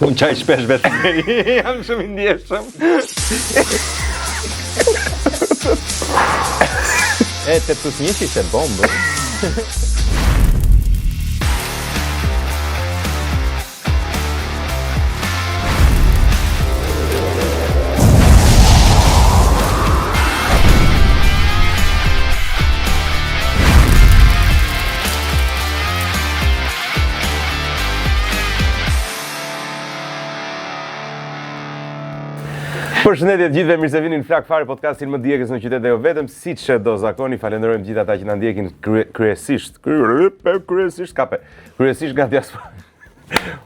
Unë qaj shpesh vetë jam shumë i ndjeshëm. E, 8 plus 1 ishte bombë. Përshëndetje të gjithëve, mirë se vini në Flak Fare, podcastin më djegës në qytet dhe jo vetëm, siç e do zakoni, falenderojmë gjithë ata që na ndjekin kryesisht, kryesisht kape, kryesisht nga diaspora.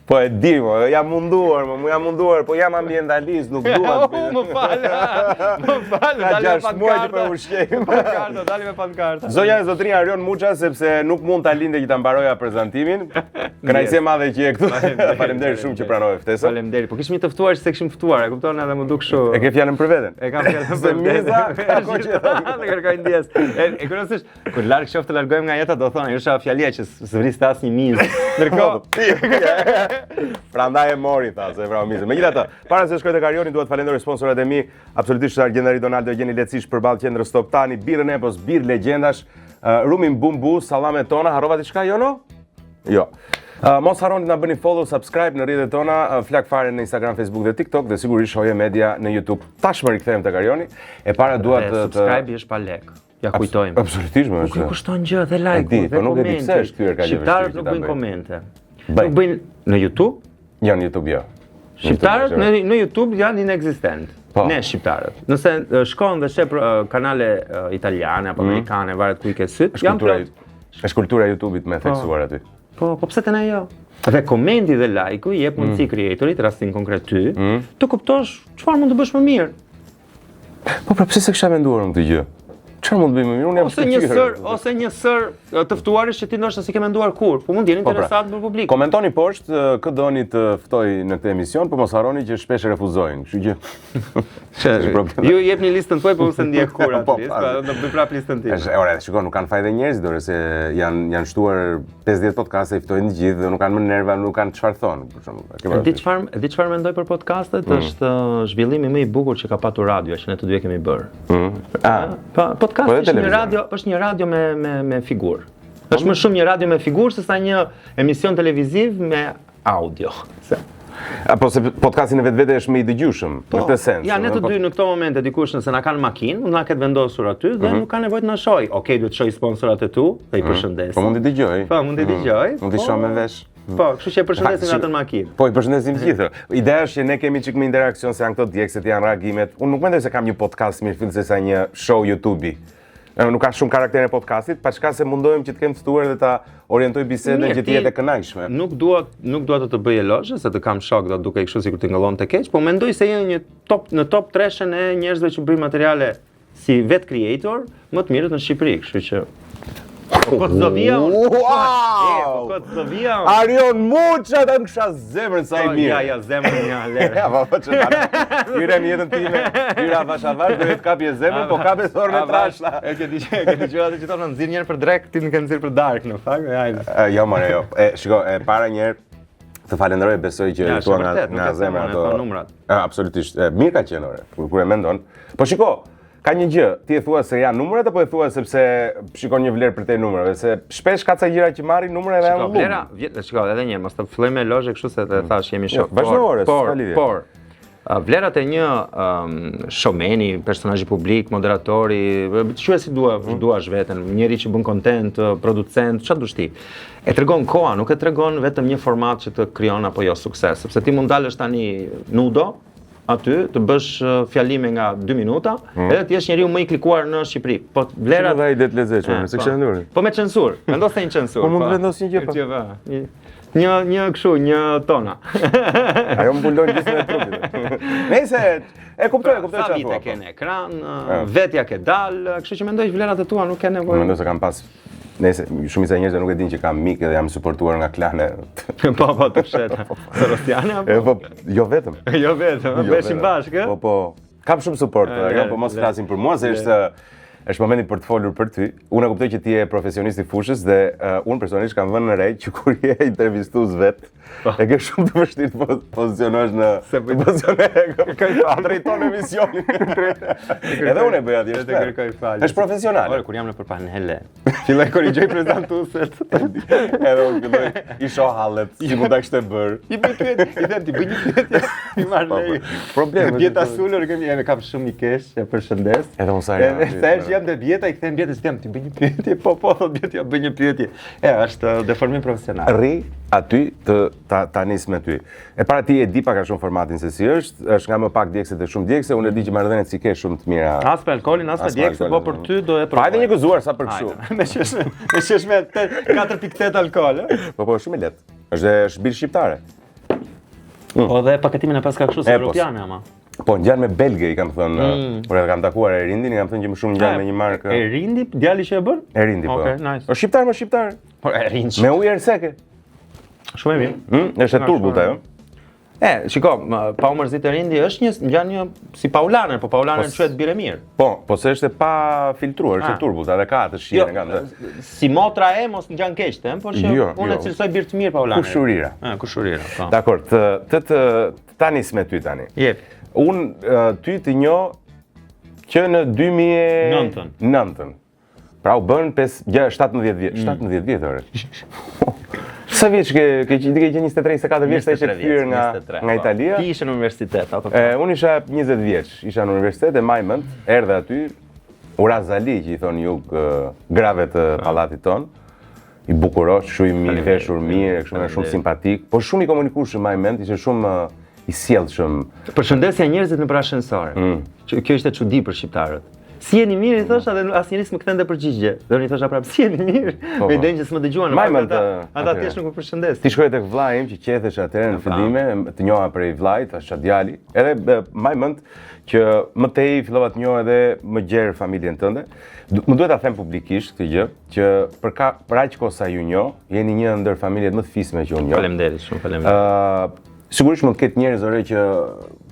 Po e di, mo, jam munduar, mo, mu jam munduar, po jam ambientalist, nuk dua të bëj. Më fal, më fal, dalim me pankarta. Ka që po e ushqejmë. Pankarta, dalim me pankarta. Zonja e zotërinj Arion Muça, sepse nuk mund ta linte që ta mbaroja prezantimin. Kënaqësi e madhe që je këtu. Faleminderit shumë që pranove ftesën. Faleminderit. Po kishim të ftuar që s'e kishim ftuar, e kupton edhe m'u duk kështu. E ke fjalën për veten. E kam fjalën për veten. Se ka kohë që të kërkoj ndjesë. E, e kuriozisht, Kur larg qoftë të largojmë nga jeta, do thonë, ajo është fjalia që s'vriste asnjë mizë. Ndërkohë, prandaj e mori tha, se vrau mizën. Megjithatë, para se të shkoj tek Arioni, dua të falenderoj sponsorat e mi, absolutisht Argjendari Donaldo e gjeni lehtësisht përballë qendrës Toptani, birrën Epos, birrë legjendash, uh, rumin Bumbu, sallamet tona, harrova diçka Jono? Jo. Uh, mos harroni të na bëni follow, subscribe në rrjetet tona, uh, Flak Fare në Instagram, Facebook dhe TikTok dhe sigurisht Hoje Media në YouTube. Tashmë rikthehem tek Arioni. E para dua të subscribe është pa lek. Ja kujtojmë. Absolutisht, më është. Nuk kushton gjë dhe like, di, dhe po nuk e di pse është kthyer kaq Shqiptarët nuk bëjnë komente. Nuk bëjnë në YouTube? Jo, në YouTube jo. Shqiptarët në në YouTube janë inekzistent. Po. Ne shqiptarët. Nëse shkon dhe sheh kanale italiane apo mm. amerikane, varet ku i ke syt, janë plot. Është kultura e YouTube-it më e po. theksuar aty. Po, po pse te ne jo? Dhe komenti dhe like-u i jep mundësi mm. creatorit, rastin konkret ty, mm. të kuptosh çfarë mund të bësh më mirë. Po pra pse s'e kisha menduar unë këtë gjë? Çfarë mund të bëj më mirë? Unë jam ose një sër, ose një sër të ftuarish që ti ndoshta s'i ke menduar kurrë, po mund të jenë po, pra, interesant për publikun. Komentoni poshtë kë doni të ftoj në këtë emision, po mos harroni që shpesh refuzojnë, kështu që është problem. Ju jepni listën tuaj, po unë s'e ndjek kurrë atë po, listë, po, do bëj prapë listën time. Është, ore, shiko, nuk kanë faj dhe njerëzit, ore, se janë janë shtuar 50 podcaste i ftojnë të gjithë dhe nuk kanë më nerva, nuk kanë çfarë thonë, për shembull. E di çfarë, e di çfarë mendoj për podcastet, mm. është uh, zhvillimi më i bukur që ka patur radio që ne të dy e kemi bërë. Mm. Ah, po podcast po është një radio, është një radio me me me figurë. Po është më shumë një radio me figurë sesa një emision televiziv me audio. Se Apo se podcasti në vetvete është më i dëgjueshëm, po, në këtë sens. Ja, ne të po- dy në këto momente dikush nëse na ka në makinë, mund na ketë vendosur aty dhe mm -hmm. nuk ka nevojë të na shohë. Okej, duhet të shohë sponsorat e tu dhe i mhm. përshëndes. Po mund t'i dëgjoj. Po, mund t'i mhm. dëgjoj. Mund t'i po. shoh me vesh. Po, kështu që e përshëndesim atë në makinë. Po, i përshëndesim të gjithë. Ideja është që ne kemi çik më interaksion se janë këto djegëset, janë reagimet. Unë nuk mendoj se kam një podcast mirëfilli se sa një show YouTube-i. Nuk ka shumë karakterin e podcastit, paçka se mundohem që të kem ftuar dhe ta orientoj bisedën që të jetë e kënaqshme. Nuk dua nuk dua të të bëj elozhe se të kam shok do dukej kështu sikur tingëllon të keq, po mendoj se je një top në top treshen e njerëzve që bëjnë materiale si vet creator më të mirët në Shqipëri, kështu që Po kot do vija unë. Wow! Po kot do vija unë. Arion Muça ta kisha zemrën sa i po, mirë. Ja, ja, zemrën ja, lere. Ja, po, po, që Hyra në jetën time, hyra avash avash, do të kapje zemrën, po kape zorrën e trashë. E ke di e ke dëgjuar atë që thonë nxirr një herë për drekë, ti më ke nxirr për darkë në fakt. Ja, jo, more, jo. E, shiko, e para një herë të falenderoj, besoj që ja, thua nga nga zemra ato. Numrat. Absolutisht. Mirë ka qenë ore, kur, kur e mendon. Po shiko, ka një gjë, ti e thua se janë numrat apo e thua sepse shikon një vlerë përtej numrave, se shpesh ka ca gjëra që marrin numra edhe janë llum. Vlera, vjet, shiko, edhe një, mos të filloj me elozhe kështu se të mm. thash jemi jo, shok. Vazhdo ore, por, por, vlerat e një um, showmani, personazhi publik, moderatori, quaje si dua, mm. duash veten, njeri që bën content, producent, çfarë dush ti. E tregon koha, nuk e tregon vetëm një format që të krijon apo jo sukses, sepse ti mund dalësh tani nudo aty të bësh fjalime nga 2 minuta, mm. edhe të jesh njeriu më i klikuar në Shqipëri. Po vlera dha ide të lezetshme, s'e kisha menduar. Po me censurë, vendose një censurë. Po mund të po. vendos një gjë po. Një një një kështu, një tona. Ajo mbulon gjithë e trupit. Nëse e kuptoj, e kuptoj çfarë thua. Sa vite ke në ekran, vetja ke dal, kështu që mendoj që vlerat e tua nuk ke nevojë. Mendoj se kam pas Nëse shumica e njerëzve nuk e dinë që kam mik edhe jam suportuar nga klane. po, po, të fshehta. Po, po. Sorosiane apo? Po, jo vetëm. jo vetëm, jo bëheshin bashkë, Po, po. Kam shumë suport, jo, po mos flasim për mua se është. Është momenti për të folur për ty. Unë e kuptoj që ti je profesionist i fushës dhe uh, unë personalisht kam vënë re që kur je intervistues vet, po. e ke shumë të vështirë të pozicionohesh në se po pozicionohesh. Kërkoj falje. Drejton emisionin. Edhe unë e bëj atje. Të kërkoj falje. Është profesional. Ore, kur jam nëpër panele, filloj korrigjoj prezantueset. Edhe unë filloj i shoh hallet që mund ta kishte bërë. I bëj pyetje, i them ti bëj një pyetje, i marr po, leje. po. Problem. Bjeta Sulër, kemi e kam shumë mikesh, e përshëndes. Edhe unë sa herë. Edhe sa herë që jam te Bjeta, i kthem Bjetës, them ti bëj një pyetje, po po thot Bjeta, bëj një pyetje. E është uh, deformim profesional. Rri aty të ta ta nis me ty. E para ti e di pak a shumë formatin se si është, është nga më pak djegëse te shumë djegëse, unë e di që marrëdhëniet s'i ke shumë të mira. As me alkoolin, as me djegëse, po për ty do e provoj. Hajde një gëzuar sa për kështu. Me qesh, me qesh me 4.8 alkool, ë? Po po, shumë e lehtë. Është është birrë shqiptare. Mm. Po dhe paketimin e paska kështu si europiane ama. Po, ngjan me belge, i kam thënë, mm. kur e kam takuar Erindin, i kam thënë që më shumë ngjan me një markë. Erindi, djali që e bën? Erindi, po. Okej, nice. Është shqiptar, më shqiptar. Po Erind. Me ujë Erseke. Shumë e mirë. Mm, është e turbullt ajo. E, shiko, pa u mërzit Erindi është një ngjan një si Paulaner, po Paulaner po, quhet birrë e mirë. Po, po se është e pa filtruar, është e ah. turbullt, edhe ka atë shijen jo, nga ndë. Si motra e mos ngjan keq, them, por që jo, unë e jo. cilësoj birrë të mirë Paulaner. Kushurira. Ah, kushurira, po. Dakor, të të të ta nis me ty tani. Jep. Unë ty të njoh që në 2009-ën. 9-ën. Pra u bën 5, 6, 17 vjet, 17 mm. vjet ore. Sa vjeç ke ke ti ke qenë 23, 24 vjeç sa ishe kthyer nga nga po. Italia? Ti ishe në universitet apo? E unë isha 20 vjeç, isha në universitet e maj mend, erdha aty, Uraz Ali që i thonë jug grave të po. pallatit tonë. I bukurosh, kështu i mirë veshur mirë, kështu shumë simpatik, por shumë i komunikueshëm maj mend, ishte shumë i sjellshëm. Përshëndesja njerëzit nëpër ashensor. Mm. Që kjo ishte çudi për shqiptarët. Si jeni mirë, i thosha dhe asnjëri s'më kthente përgjigje. Dhe unë i thosha prapë, si jeni mirë? Po, me po. idenë që s'më dëgjuan. Maj mend ata, ata thjesht nuk më përshëndesin. Ti shkoje tek vllai im që qethesh atëherë në fillime, të njoha prej vllait, thashë ça djali. Edhe maj mend që më tej fillova të njoh edhe më gjerë familjen tënde. Më duhet ta them publikisht këtë gjë, që për ka për aq kohë sa ju njoh, jeni një ndër familjet më të fisme që unë njoh. Faleminderit shumë, faleminderit. Ë, Sigurisht mund të ketë njerëz ore që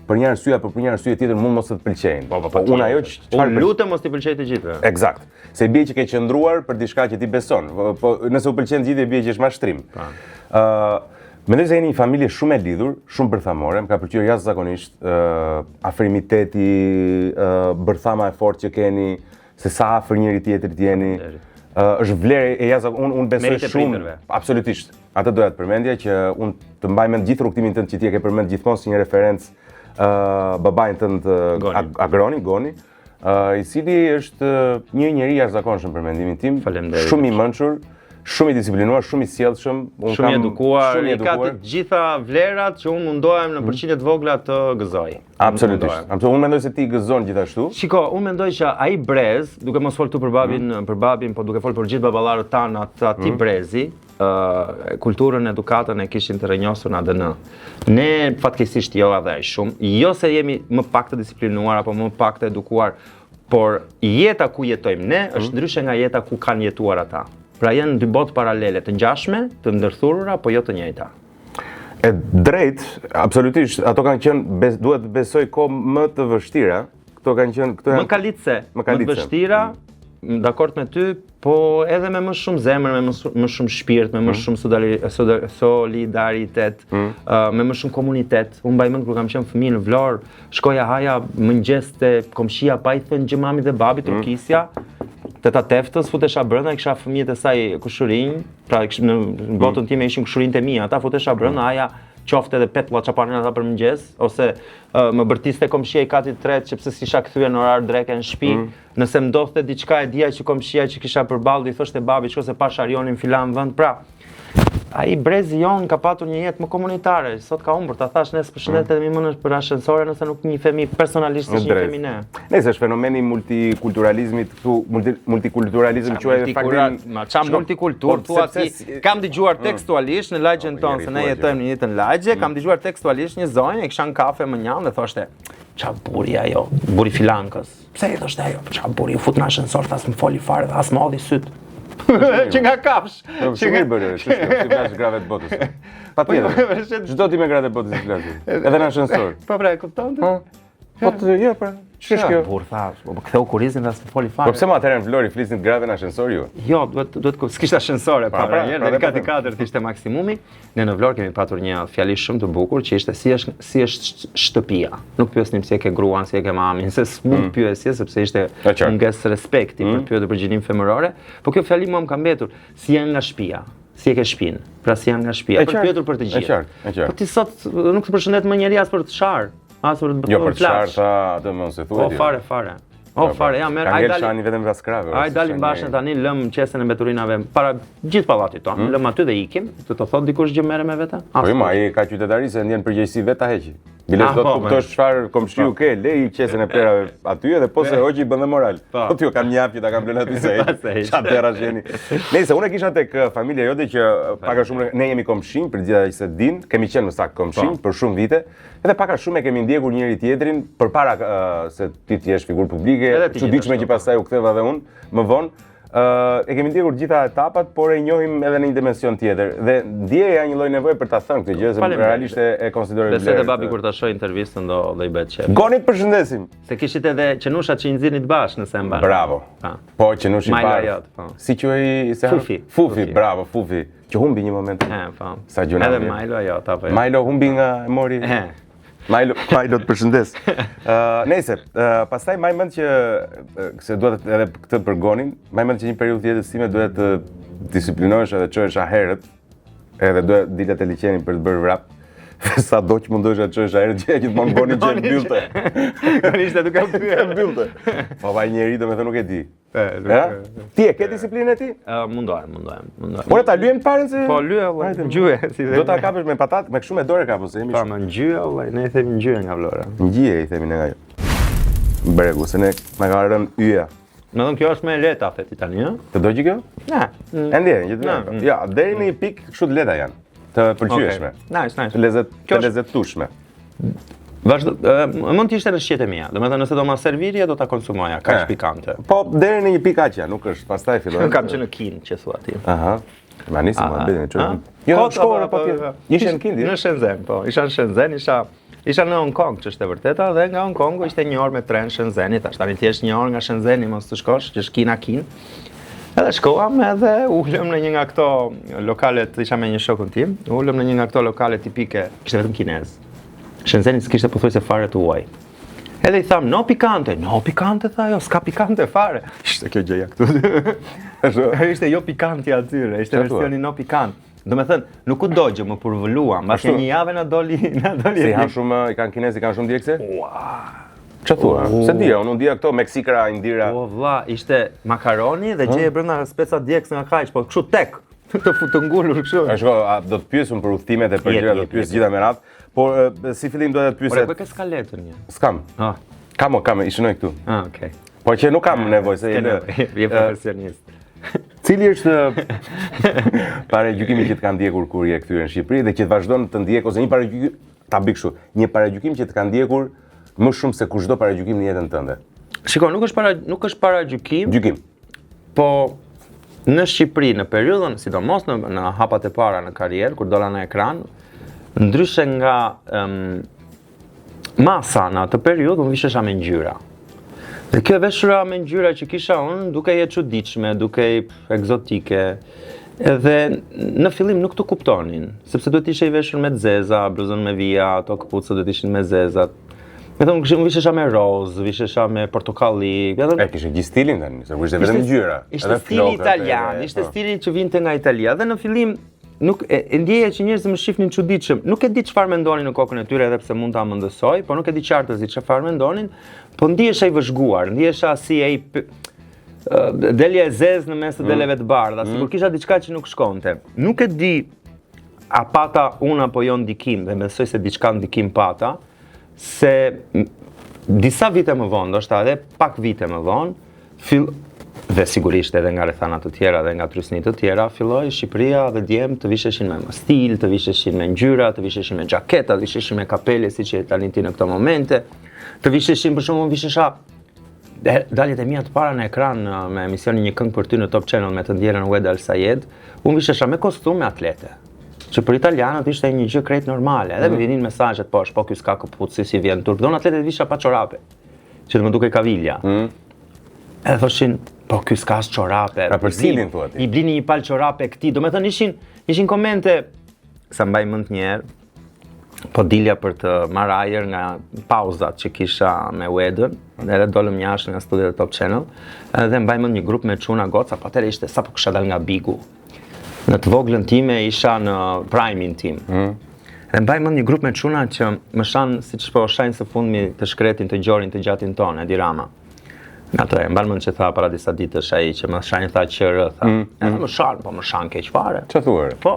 për një arsye apo për një arsye tjetër mund mos të të pëlqejnë. Po, po, po, unë ajo që çfarë unë lutem mos t'i pëlqej të gjithëve. Eksakt. Se i bie që ke qëndruar për diçka që ti beson. Po, po nëse u pëlqen të gjithëve i bie që është mashtrim. Po. Ë, uh, mendoj se jeni një familje shumë e lidhur, shumë bërthamore, më ka pëlqyer jashtëzakonisht ë uh, afrimiteti, ë uh, bërthama e fortë që keni, se sa afër njëri tjetrit jeni. Uh, është vlerë e jashtëzakonshme, unë unë besoj shumë. Absolutisht. Atë doja të përmendja që unë të mbaj mend gjithë rrugëtimin tënd që ti e ke përmend gjithmonë si një referencë ë uh, babain tënd Agroni, Goni, uh, i cili është një njeri i jashtëzakonshëm për mendimin tim, shumë i mençur, shumë i disiplinuar, shumë i sjellshëm, unë kam shumë i edukuar, shumë i edukuar. I ka të gjitha vlerat që unë mundohem në mm. përqindje të vogla të gëzoj. Absolutisht. Absolutisht. Unë mendoj se ti gëzon gjithashtu. Shiko, unë mendoj që ai brez, duke mos folur këtu për babin, mm. për babin, po duke folur për gjithë baballarët tanë atë atij mm. brezi, ë uh, kulturën, edukatën e kishin të rrënjosur në ADN. Ne fatkeqësisht jo edhe aq shumë, jo se jemi më pak të disiplinuar apo më pak të edukuar, por jeta ku jetojmë ne është mm. ndryshe nga jeta ku kanë jetuar ata. Pra janë dy botë paralele, të ngjashme, të ndërthurura, po jo të njëjta. E drejtë, absolutisht, ato kanë qenë, bes, duhet të besoj kohë më të vështira. Këto kanë qenë, këto janë më kalitëse, më, kalitëse. më të vështira, mm. dakord me ty, po edhe me më shumë zemër, me më, më shumë shpirt, me më mm. shumë solidaritet, mm. uh, me më shumë komunitet. Unë mbaj mend kur kam qenë fëmijë në Vlorë, shkoja haja mëngjes te komshia pa i thënë gjë mamit dhe babit, mm. trokisja te ta teftës, futesha brenda, kisha fëmijët e saj kushurinj, Pra në mm. botën time ishin kushurinjtë e mi, ata futesha brenda, mm. haja qoftë edhe petulla ça panin ata për mëngjes ose uh, më bërtiste komshia i katit të tretë që pse s'isha kthyer në orar dreke në shtëpi. Mm. Nëse më ndodhte diçka e dija që komshia që kisha përballë i thoshte babit shko se pashë Arionin filan vend. Pra, ai brezi jonë ka patur një jetë më komunitare, sot ka humbur, ta thashë ne s'përshëndetemi mm. më nëpër ashensore nëse nuk njihemi personalisht siç njihemi ne. Nëse është fenomeni i multikulturalizmit këtu multi, multikulturalizëm quhet edhe faktin ma ça multikulturë po, thua ti kam dëgjuar mm. tekstualisht në lagjen po, tonë se ne jetojmë në njëjtën lagje mm. kam dëgjuar tekstualisht një zonjë e kisha në kafe mënjanë dhe thoshte ça burri ajo burri filankës pse i thoshte ajo ça burri u fut në ashensor tha s'më foli fare dhe as më hodhi sytë që nga kafsh po, që nga bëre ç'është kjo si flas grave të botës patjetër ç'do ti me gratë e botës si flas edhe në ashensor po pra e kupton ti po të jo pra. Ç'është kjo? Burr tha, po ktheu kurrizin dhe s'më foli fare. Po pse më atëherë në Vlorë i flisnit grave në ashensor ju? Jo, duhet duhet ku s'kishte ashensore pra, para, pra, një pra, në pra, kati katërt ishte maksimumi. Ne në Vlorë kemi patur një fjali shumë të bukur që ishte si është si është shtëpia. Nuk pyesnim si e ke gruan, si e ke mamin, se s'mund të pyesje sepse ishte Mm. E qartë. Mm. mungesë respekti për të pyetur për gjininë femërore, po kjo fjali mua më ka mbetur, si janë nga shtëpia. Si e ke shtëpinë, pra si janë nga shtëpia, E për të qartë, pyetur për të e gjithë. qartë, e qartë. Po ti sot nuk të përshëndet më njeri as për të sharë, as për të Jo, për të sharë, flash. tha, atë mos e thuaj. Po fare, fare. O fare, ja merr, Ka ai ngel dali. shani vetëm pas krave. Ai dalim bashkë tani, lëm qesen e mbeturinave para gjithë pallatit Hmm? tonë, lëm aty dhe ikim. Të të thot dikush gjë merre me vete? Po jo, ma, ai ka qytetari se ndjen përgjegjësi vetë ta heqi. Bile Ah, do të po, kuptosh çfarë komshiu ke, lej qesen e plerave aty edhe po se hoqi bën dhe moral. Po. Po ti jo kam një javë që ta kam lënë aty se Pa se heq. Ça terra jeni. Nëse unë e kisha tek eh, familja jote që eh, pak a shumë ne jemi komshinj, për gjithë ata që se din, kemi qenë më saktë komshinj Po. për shumë vite, edhe pak a shumë e kemi ndjekur njëri tjetrin përpara eh, se ti të jesh figurë publike, Edhe ti çuditshme gjithashtu, që pastaj u ktheva edhe unë më vonë. Ë, e kemi ndjekur gjitha etapat, por e njohim edhe në një dimension tjetër. Dhe ndjeja një lloj nevoje për ta thënë këtë gjë, se Faleminderit. realisht e, e konsideroj Besoj vlerë. dhe babi kur ta shoh intervistën do do i bëhet qejf. Gonit përshëndesim. Se kishit edhe qenushat që i nxirnit bashkë nëse e mban. Bravo. Pa. Po që nuk i Majlo bardh. jot, po. Si quhej se Fufi. Fufi, Fufi. bravo, Fufi, që humbi një moment. E, po. Sa gjuna Edhe vjen. Majlo jot apo jo. Majlo humbi nga e mori. E. Majlo, Majlo të përshëndes. Ë, nejse, ë, pastaj maj mend që ë, se duhet edhe këtë për Gonin, maj mend që një periudhë të jetës sime duhet të disiplinohesh edhe çohesha herët, edhe duhet dilja te liqeni për të bërë vrap. Sa do që mundohesha të çohesha herët, gjeja gjithmonë Gonin që e mbyllte. Goni ishte duke u E pyer. mbyllte. Po vaj njeri domethënë nuk e di. E, E? Ti e ke disiplinën e ti? Ë, mundohem, mundohem, mundohem. Ore ta lyem të parën se Po lyej vllai, ngjyje si Do ta kapësh me patat, me kështu me dorë kapën se jemi Po, më ngjyje vllai, ne i themi ngjyje nga Vlora. Ngjije i themi ne nga jo. Bregu, se ne na ka rënë yja. Më thënë kjo është më e lehta the ti tani, ë? Të dogji kjo? Na. E ndjen, gjithë Na, mm. Ja, deri në një pikë kështu të lehta janë. Të pëlqyeshme. Nice, nice. Të lezet, Kjo të është- lezetueshme. Vazhdo, ë, mund të ishte në shijet e mia. Domethënë nëse do ma servirje do ta konsumoja, kaq E. pikante. Po deri në një pikë aq janë, nuk është, pastaj fillon. Unë kam qenë në Kinë, që thua ti. Aha. Ma nisi më bëni A? çfarë. Jo, Kot, shkova apo- po apo- tjetër. Ishe në Kinë? Në Shenzhen, po. Isha në Shenzhen, isha isha në Hong Kong, që është e vërteta, dhe nga Hong Kongu ishte një orë me tren Shenzhenit. Tash tani ti je një orë nga Shenzheni, mos të shkosh, që është Kina Kinë. Edhe shkoam edhe ulëm në një nga këto lokalet, isha me një shokun tim, ulëm në një nga këto lokale tipike, kishte vetëm kinez. Shenzheni s'kishte pothuajse fare të huaj. Edhe i tham, no pikante, no pikante, tha jo, s'ka pikante fare. Ishte kjo gjëja këtu. Ashtu. Ishte jo pikanti atyre, ishte Çfarë thua? versioni no pikant. Do me thënë, nuk u dogjë, më përvëluam, mbas Ashtu? një jave na doli, na doli. Se i han shumë, i kanë kinezi, kanë shumë djegëse? Ua. Ç'a thua? Se dija, unë dija këto Meksikra, Indira. Po vlla, ishte makaroni dhe gjeje brenda speca djegës nga kaq, po kështu tek, të fut të ngulur kështu. A shiko, a, do të pyes unë për udhëtimet e për Jep, gjëra, do jep, të pyes jep. gjitha me radhë, por e, si fillim doja të pyes Ore, ku e ke skaletën një? S'kam. Ah, Kam, o, kam, i shënoj këtu. ah, okay. Po që nuk kam nevojë se Ke i lë. nevojë, je profesionist. Cili është paragjykimi që të ka ndjekur kur je kthyer në Shqipëri dhe që të vazhdon të ndjek ose një paragjykim, ta bëj kështu, një paragjykim që të ka ndjekur më shumë se kushdo paragjykim në jetën tënde. Shiko, nuk është para nuk është paragjykim, Gjykim. po në Shqipëri në periudhën, sidomos në në hapat e para në karrierë kur dola në ekran, ndryshe nga em, masa në atë periudhë unë vishesha me ngjyra. Dhe kjo e veshura me ngjyra që kisha unë, duke e çuditshme, duke egzotike. Edhe në fillim nuk të kuptonin, sepse duhet ishe i veshur me të zeza, bluzën me vija, ato këpucët duhet ishin me zeza. Me thonë, kështu unë vishesha me rozë, vishesha me portokalli, edhe E kishe gjithë stilin tani, se ishte vetëm ngjyra. Ishte edhe stili flokët, italian, edhe- ishte po. stili që vinte nga Italia dhe në fillim nuk e, e ndjeja që njerëzit më shihnin çuditshëm. Nuk e di çfarë mendonin në kokën e tyre edhe pse mund ta mendësoj, po nuk e di qartësisht çfarë mendonin, po ndihesha i vëzhguar, ndihesha si ai p- ë, delja e zezë në Mm. mes të deleve të bardha, sikur kisha diçka që nuk shkonte. Nuk e di a pata unë apo jo ndikim, dhe besoj se diçka ndikim pata, se m, disa vite më vonë, ndoshta edhe pak vite më vonë, fill dhe sigurisht edhe nga rrethana të tjera dhe nga trysni të tjera, filloi Shqipëria dhe djem të visheshin me më stil, të visheshin me ngjyra, të visheshin me xhaketa, të visheshin me kapele siç je tani ti në këto momente, të visheshin për shembull unë vishesha dhe- daljet e mia të para në ekran në- me emisionin Një këngë për ty në Top Channel me të ndjerën Wed Al Sayed, unë vishesha me kostum me atlete. Që për italianët ishte një gjë krejt normale. Edhe më vinin mesazhet poshtë, po ky s'ka këpucë, si si vjen turp. Dhe unë atletet visha pa çorape. që të më dukej kavilja. Mm. Edhe thoshin, po ky s'ka as çorape. Pra për stilin thua ti. I blini një palë çorape këtij. Domethënë ishin ishin komente sa mbaj mend një herë po dilja për të marrë ajër nga pauzat që kisha me Uedën, edhe dolëm jashtë nga studiot e Top Channel, edhe mbaj mend një grup me çuna goca, po atëherë ishte sapo kisha dalë nga Bigu. Në të voglën time isha në prime-in tim. Mm. Dhe mbaj mend një grup me çuna që më shanë siç po shajnë së fundmi të shkretin, të gjorin, të gjatin tonë, Edi Rama. Në atë e mban mend që tha para disa ditësh ai që më shajnë tha qërë, tha. Mm, mm. Edhe më shanë, po më shanë keq fare. Ça thua? Po.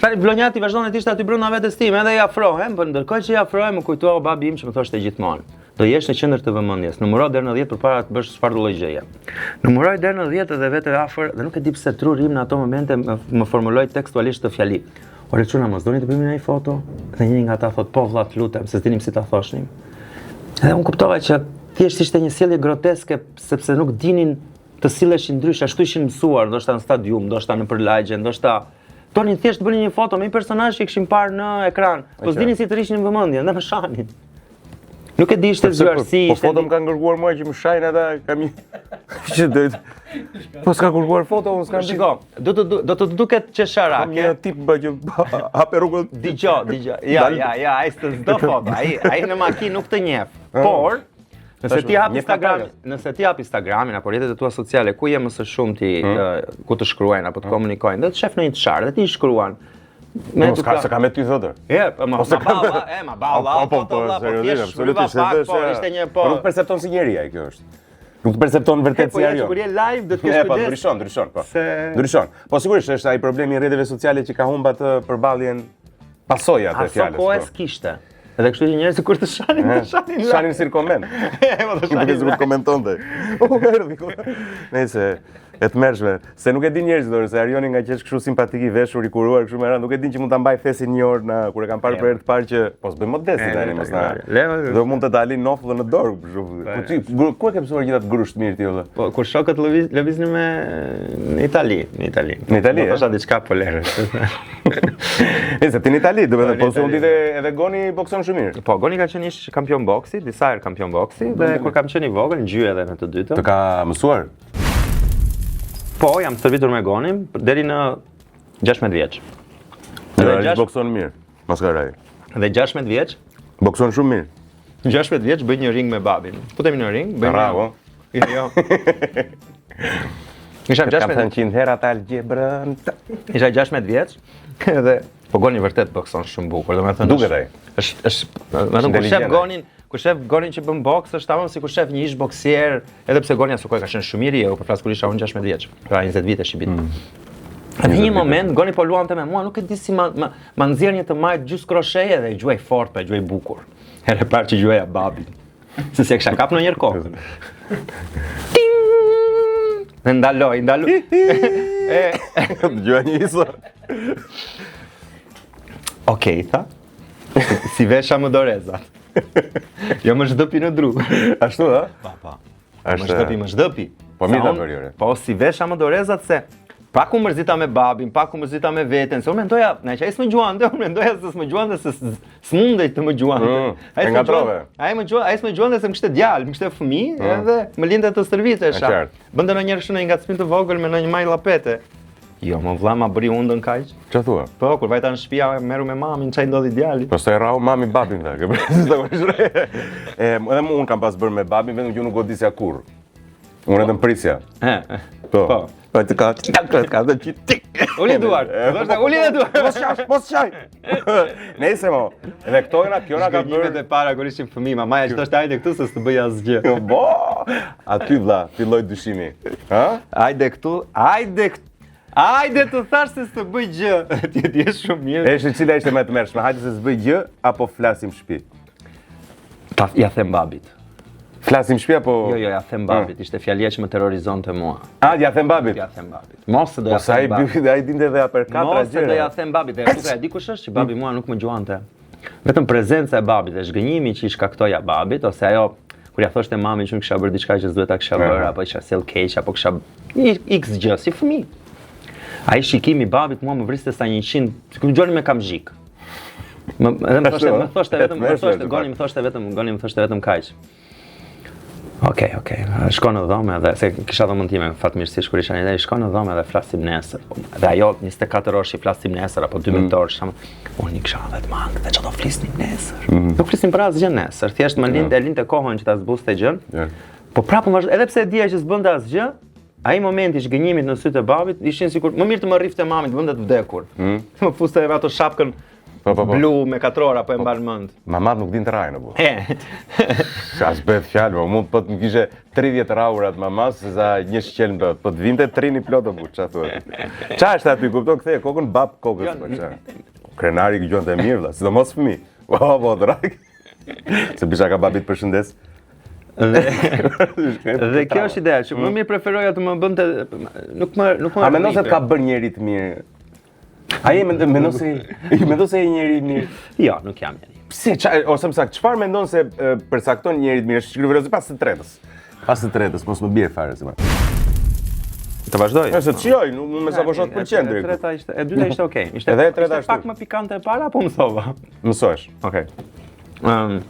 Tani Vlonjati vazhdon të ishte aty brenda vetes time, edhe i afrohem, por ndërkohë që i afrohem më kujtua babi im që më thoshte gjithmonë. Do jesh në qendër të vëmendjes. Numëro deri në 10 përpara të bësh çfarëdo lloj gjëje. Numëroj deri në 10 dhe vete afër dhe nuk e di pse truri im në ato momente më, më formuloi tekstualisht këtë fjali. Ore çuna, mos doni të bëjmë një foto? Dhe njëri nga ata thot, po vlla, të lutem, se s'dinim si ta thoshnim. Dhe unë kuptova që thjesht ishte një sjellje groteske sepse nuk dinin të silleshin ndryshe, ashtu ishin mësuar, ndoshta në stadium, ndoshta nëpër lagje, ndoshta donin thjesht të bënin një foto me një personazh që kishin parë në ekran. Po s'dinin si të tërhiqnin vëmendjen, dhe më shanin. Nuk e di ishte zgjuarsi, po, po foto më kanë kërkuar mua që më shajnë ata, kam një që do Po s'ka kërkuar foto, unë s'kam Shiko, do të do të duket qesharake. Kam një tip bë që hape rrugën. Dëgjo, dëgjo. Ja, ja, ja, ai s'të s'do foto. Ai ai në makinë nuk të njeh. Ah. Por Nëse ti hap Instagram, nëse ti hap Instagramin apo rrjetet e tua sociale, ku je më së shumti, hmm. ku të shkruajnë apo të hmm. komunikojnë, dhe të shef ndonjë të sharë dhe ti i shkruan. Me të ka, se ka me ty thotë. Je, po ma ma balla, e ma balla, po po po, po seriozisht, absolutisht se po, ishte një po. Nuk percepton si njeri ai kjo është. Nuk të percepton vërtet si Arion. Po, kur je live do të kesh kujdes. Po, ndryshon, ndryshon, po. Ndryshon. Po sigurisht është ai problemi i rrjeteve sociale që ka humb atë përballjen pasojat e fjalës. Aso kohe po. s'kishte. Edhe kështu që njerëzit kur të shanin, të shanin. Shanin si koment. Po të shanin. Duke komentonte. U erdhi. Nëse e tmerrshme, se nuk e din njerëzit dorë, se Arioni nga që është kështu simpatik i veshur, i kuruar kështu me radhë, nuk e din që mund ta mbaj thesin një orë në kur e kam parë për herë të parë që po s'bëj modesti tani mos na. Do mund të dalin nofllën në dorë, për shembull. Po ti ku e ke mësuar gjithë atë grusht mirë ti vëlla? Po kur shokët lëviz lëviznin me në Itali, në Itali. Në Itali. Do thosha diçka po lere. Nëse ti në Itali, do të thotë po se unë di dhe edhe Goni bokson shumë mirë. Po Goni ka qenë ish kampion boksi, disa herë kampion boksi dhe kur kam qenë i vogël ngjy edhe në të dytën. Të ka mësuar? Po, jam stërvitur me Gonin deri në 16 vjeç. Edhe ai bokson mirë, maskarai. Dhe 16 vjeç? Bokson shumë mirë. 16 vjeç bëj një ring me babin. Futemi në ring, bëjmë. Bravo. Jo, jo. Isha 16. Kam thënë 100 herë ata algjebrën. Isha 16 vjeç dhe po Goni vërtet bokson shumë bukur, domethënë. Duket ai. Është është, domethënë kur shef Gonin, kur shef Gonin që bën boks, është tamam si kur shef një ish boksier, edhe pse Goni asokohe ka qenë shumë i ri, po flas kur isha unë 16 vjeç, pra 20 vitesh i bit. Mm. Në një moment Goni po luante me mua, nuk e di si ma ma, ma nxjerr një të majtë gjys krosheje dhe e gjuaj fort, po e gjuaj bukur. Herë e parë që gjuaja babin. Se s'e kisha kap ndonjëherë kokën. Ting! Dhe ndaloj, ndaloj. e dëgjova një iso. Okej, tha. S'i vesha më dorezat. Jo më zhdëpi në dru. Ashtu, ha? Pa, pa. Më zhdëpi, më zhdëpi. Po mirë ta bëri, ore. Po s'i vesha më dorezat se pak u mërzita me babin, pak u mërzita me veten, se unë mendoja, nga që ai s'më gjuante, unë mendoja se s'më gjuante se s'mundej të më gjuante. Mm, ai e ngatërrove. Ai më gjuante, ai s'më gjuante se më kishte djalë, më kishte fëmijë, mm. edhe më linte të stërvitesha. Bënte ndonjëherë kështu në një ngacmim të vogël me ndonjë majë lapete. Jo, më vlla ma bëri hundën kaq. Çfarë thua? Po, kur vajta në shtëpi, merru me mamin, ça i ndodhi djalit. Po sa e rrahu mami babin tha, ke bërë. E, edhe mu unë kam pas bërë me babin, vetëm që unë nuk godisja kurrë. Unë vetëm prisja. Po. Po. Po të ka të ka të ka të tik. Uli duart. Do uli dhe duart. Mos qaj, mos qaj. Nëse mo. Edhe këto na kjo na ka bërë. Zhgënjimet e para kur ishim fëmijë, mamaja që thoshte hajde këtu se s'të bëj asgjë. Jo, bo. Aty vlla, filloi dyshimi. Ha? Hajde këtu, hajde këtu. Hajde të thash se s'të bëj gjë. Ti e di shumë mirë. Është cila ishte më e tmerrshme? Hajde se s'bëj gjë apo flasim shtëpi? Ta ja them babit. Flasim shtëpi apo Jo, jo, ja them babit, mm. ishte fjalia që më terrorizonte mua. A, ja them babit. Ja them babit. Mos se do ja po them babit. Po ai dinte dhe aperkatra gjëra. Mos se do ja them babit, e bukur e di kush është që babi mua nuk më gjuante. Vetëm prezenca e babit dhe zhgënjimi që i shkaktoja babit ose ajo kur ja thoshte mami që unë kisha bërë diçka që s'duhet ta kisha bërë apo isha sjell keq apo kisha një x gjë si fëmijë. Ai shikimi i babit mua më vriste sa 100, sikur më gjuanin me kamzhik. Më edhe më thoshte, më thoshte vetëm, më thoshte Goni më thoshte vetëm, Goni më thoshte vetëm kaq. Okej, okej. Shko në dhomë edhe se kisha dhomën time fatmirësisht kur isha në Itali, shko në dhomë edhe flasim nesër. Po, dhe ajo 24 orë që flasim nesër apo 12 mm. orë, shumë. Unë i kisha vetë mangë dhe ç'do flisnim nesër. Mm. Nuk flisnim për asgjë nesër, thjesht më linte, mm. linte kohën që ta zbuste gjën. Yeah. Po prapë më edhe pse e dija që s'bënte asgjë, ai momenti i zhgënjimit në sytë e babit ishin sikur më mirë të më rrifte mami të bënte të vdekur. Mm. Më fuste edhe ato shapkën Po, po, po. Blu me katrora, po e mban mend. Mamat nuk din të rrahin, apo. E. Sa s'bëhet fjalë, po mund po të më kishe 30 rrahura të mamas se sa një shqelm do. Po të vinte trini plot apo ç'a thua. Ça është aty, kupton, ktheje kokën bab kokës jo, po ça. Krenari gjuante mirë vlla, sidomos fëmijë. Po, po, drak. Se bisha ka babit përshëndes. Dhe, dhe kjo është ideja që më mm. mirë preferoja të më bënte nuk më nuk më A mendon se të ka bërë njeri të mirë? A je mendon mendon se mendon se je njeri i mirë? Jo, nuk jam njeri. Pse ça ose më saktë, çfarë mendon se e, përcakton njeri të mirë? Është shkruar pas së tretës. Pas së tretës, mos më bjer fare si më. Të vazhdoj. Nëse të shijoj, nuk me sa po shoh të pëlqen E direkt. treta ishte, e dyta ishte okay. Ishte Edhe e treta ishte ashtu. pak më pikante e para apo mësova? Mësohesh. Okej. Ëm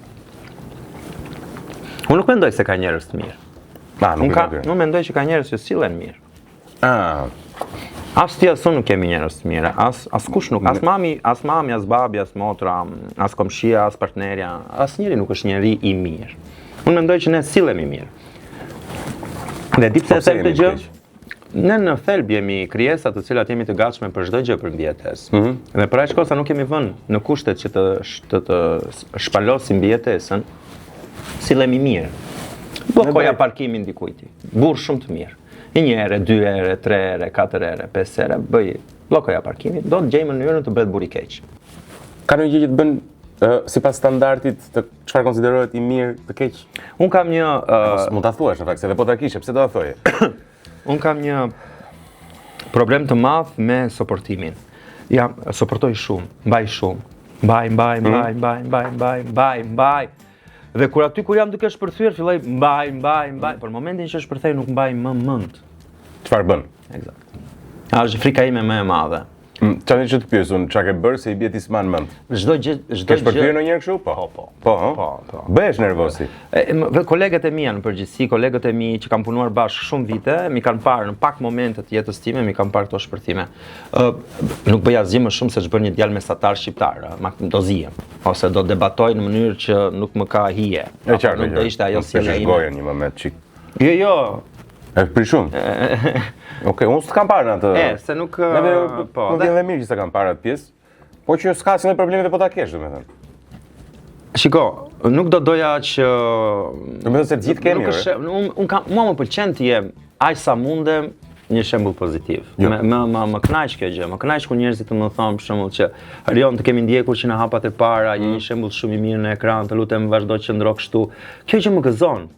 Unë nuk mendoj se ka njerëz të mirë. Ma, nuk Unë ka, e ka. unë mendoj që ka njerëz që sillen mirë. Ah. As ti as unë nuk kemi njerëz të mirë, as askush nuk, as mami, as mami, as babi, as motra, as komshia, as partnerja, asnjëri nuk është njeri i mirë. Unë mendoj që ne sillemi mirë. Dhe di pse Po e them këtë gjë? Ne në thelb jemi krijesa të cilat jemi të gatshme për çdo gjë për mbijetesë. Mm -hmm. Dhe për aq kohë sa nuk jemi vënë në kushtet që të të, të shpalosim mbijetesën, sillemi mirë. Bllokoja parkimin dikujt. Burrë shumë të mirë. Një herë, dy herë, tre herë, katër herë, pesë herë, bëj bllokoja parkimin, do të gjej mënyrën të bëhet burrë i keq. Ka ndonjë gjë që të bën uh, sipas standardit të çfarë konsiderohet i mirë, të keq? Un kam një uh, mund ta thuash në fakt, se edhe po ta kishe, pse do ta thoje? Un kam një problem të madh me suportimin. Ja, suportoj shumë, mbaj shumë. Mbaj, mbaj, mhm. mbaj, mbaj, mbaj, mbaj, mbaj, mbaj. Dhe kur aty kur jam duke shpërthyer, filloj mbaj, mbaj, mbaj, por në momentin që shpërthej nuk mbaj më mend. Çfarë bën? Eksakt. A është frika ime më e madhe. Mm, çfarë që të pyes unë, çka ke bërë se i bie ti s'mban mend? Çdo gjë, çdo gjë. Ke shpërthyer ndonjëherë kështu? Po. Po, po. Po, po, po. Bëhesh nervoz ti. Dhe kolegët e mi janë në përgjithësi, kolegët e mi që kam punuar bashkë shumë vite, m'i kanë parë në pak momente të jetës time, m'i kanë parë këto shpërthime. Ë nuk bëj asgjë më shumë se ç'bën një djalë mesatar shqiptar, ë, ma do zihem ose do debatoj në mënyrë që nuk më ka hije. E qartë, nuk do ishte ajo sjellja ime. Gojën një moment çik. Jo, jo. E për shumë. Okej, unë s'të kam parë në atë. E, se nuk Neve, po, po vjen dhe mirë që s'ta kam parë atë pjesë. Po që s'ka asnjë problem dhe po ta kesh, domethënë. Shiko, nuk do doja që Domethënë se të gjithë kemi. Nuk është, unë un kam, mua më pëlqen të jem aq sa mundem një shembull pozitiv. Jo. Më më më më kënaq kjo gjë. Më kënaq kur njerëzit të më thonë për shembull që Arion të kemi ndjekur që në hapat e para, je mm. një shembull shumë i mirë në ekran, të lutem vazhdo qëndro kështu. Kjo gjë më gëzon.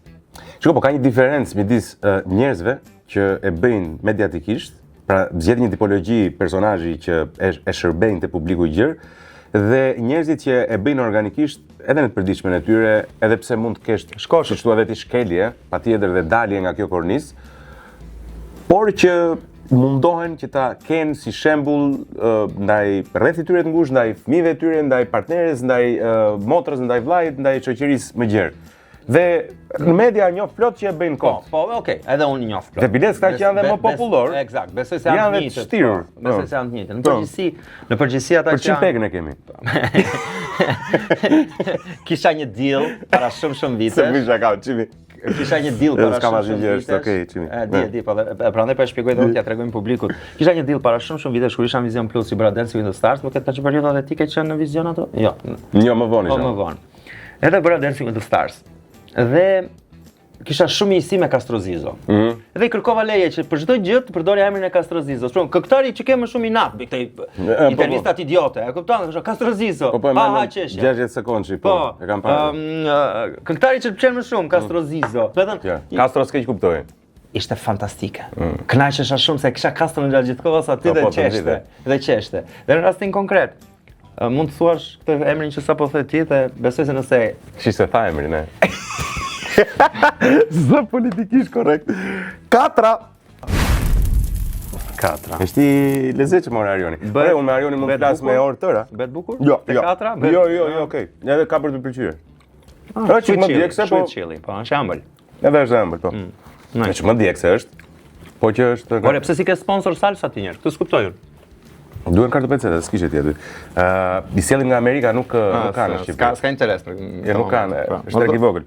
Shiko, po ka një diferencë midis uh, njerëzve që e bëjnë mediatikisht, pra zgjedhin një tipologji personazhi që e, e shërbejnë te publiku i gjerë dhe njerëzit që e bëjnë organikisht edhe në të përditshmen e tyre, edhe pse mund të kesh shkosh siç thua vetë shkelje, patjetër dhe dalje nga kjo kornizë, por që mundohen që ta kenë si shembull uh, ndaj rrethit tyre të ngushtë, ndaj fëmijëve të tyre, ndaj partneres, ndaj uh, motrës, ndaj vllait, ndaj shoqërisë më gjerë. Dhe në media njoh plot që e bëjnë po, kot. Po, po, okay, edhe unë njoh plot. Dhe biles këta që janë dhe më popullor. Eksakt, besoj se janë të njëjtët. Po, besoj se janë të njëjtët. Në po. përgjithësi, në përgjithësi ata që janë Për pekën e kemi. Kisha një deal para shumë shumë vitesh. Se më shaka, çimi. Kisha një deal para shumë shumë vitesh. Është okay, çimi. E di, e di, po dhe prandaj po e shpjegoj dhe t'ia tregojmë publikut. Kisha një deal para shumë shumë vitesh kur isha në Vizion Plus i bëra Dancing with the Stars, më këtë ka që periudha dhe ti ke qenë në Vizion ato? Jo. Jo, më vonë po, isha. Po më vonë. Edhe bëra Dancing with the Stars. Dhe kisha shumë miqësi me Kastro Zizo. Mm -hmm. Dhe i kërkova leje që për çdo gjë të përdorja emrin e Kastro Zizo. Shumë këngëtari që ke më shumë inat, bëj këto po, po. intervistat idiote, e kupton? Kështu Kastro Zizo. Po po, ha ha qeshja. 60 sekondë po, po, e kam parë. Um, këngëtari që të pëlqen më shumë Kastro mm. Zizo. Do të thënë, ja. Kastro s'ke që kuptoj. Ishte fantastike. Mm. Kënaqesha shumë se kisha Kastron gjatë gjithë kohës aty po, dhe po, qeshte, dhe qeshte. Dhe në rastin konkret, Mund të thuash këtë emrin që sapo the ti dhe besoj se nëse Si se tha emrin, e. Zë politikisht korrekt. Katra. Katra. Është i lezetshëm more Arioni. Bëre, unë me Arionin mund të flas me orë tëra. Bëhet bukur? Jo, jo. Katra? Jo, jo, jo, okay. Edhe ka për të pëlqyer. Ah, është më djegëse, po. Shumë chilli, po, është ëmbël. Edhe është e ëmbël, po. Mm. Nice. Që më djegëse është, po që është... Ore, pse s'i ke sponsor salsa ti njëherë? Këtë s'kuptoj unë. Duhen kartopeceta, s'kishe ti aty. Ë, uh, i sjellim nga Amerika, nuk ah, nuk kanë në Shqipëri. S'ka s'ka interes për. Jo, nuk kanë, pra. është treg i vogël.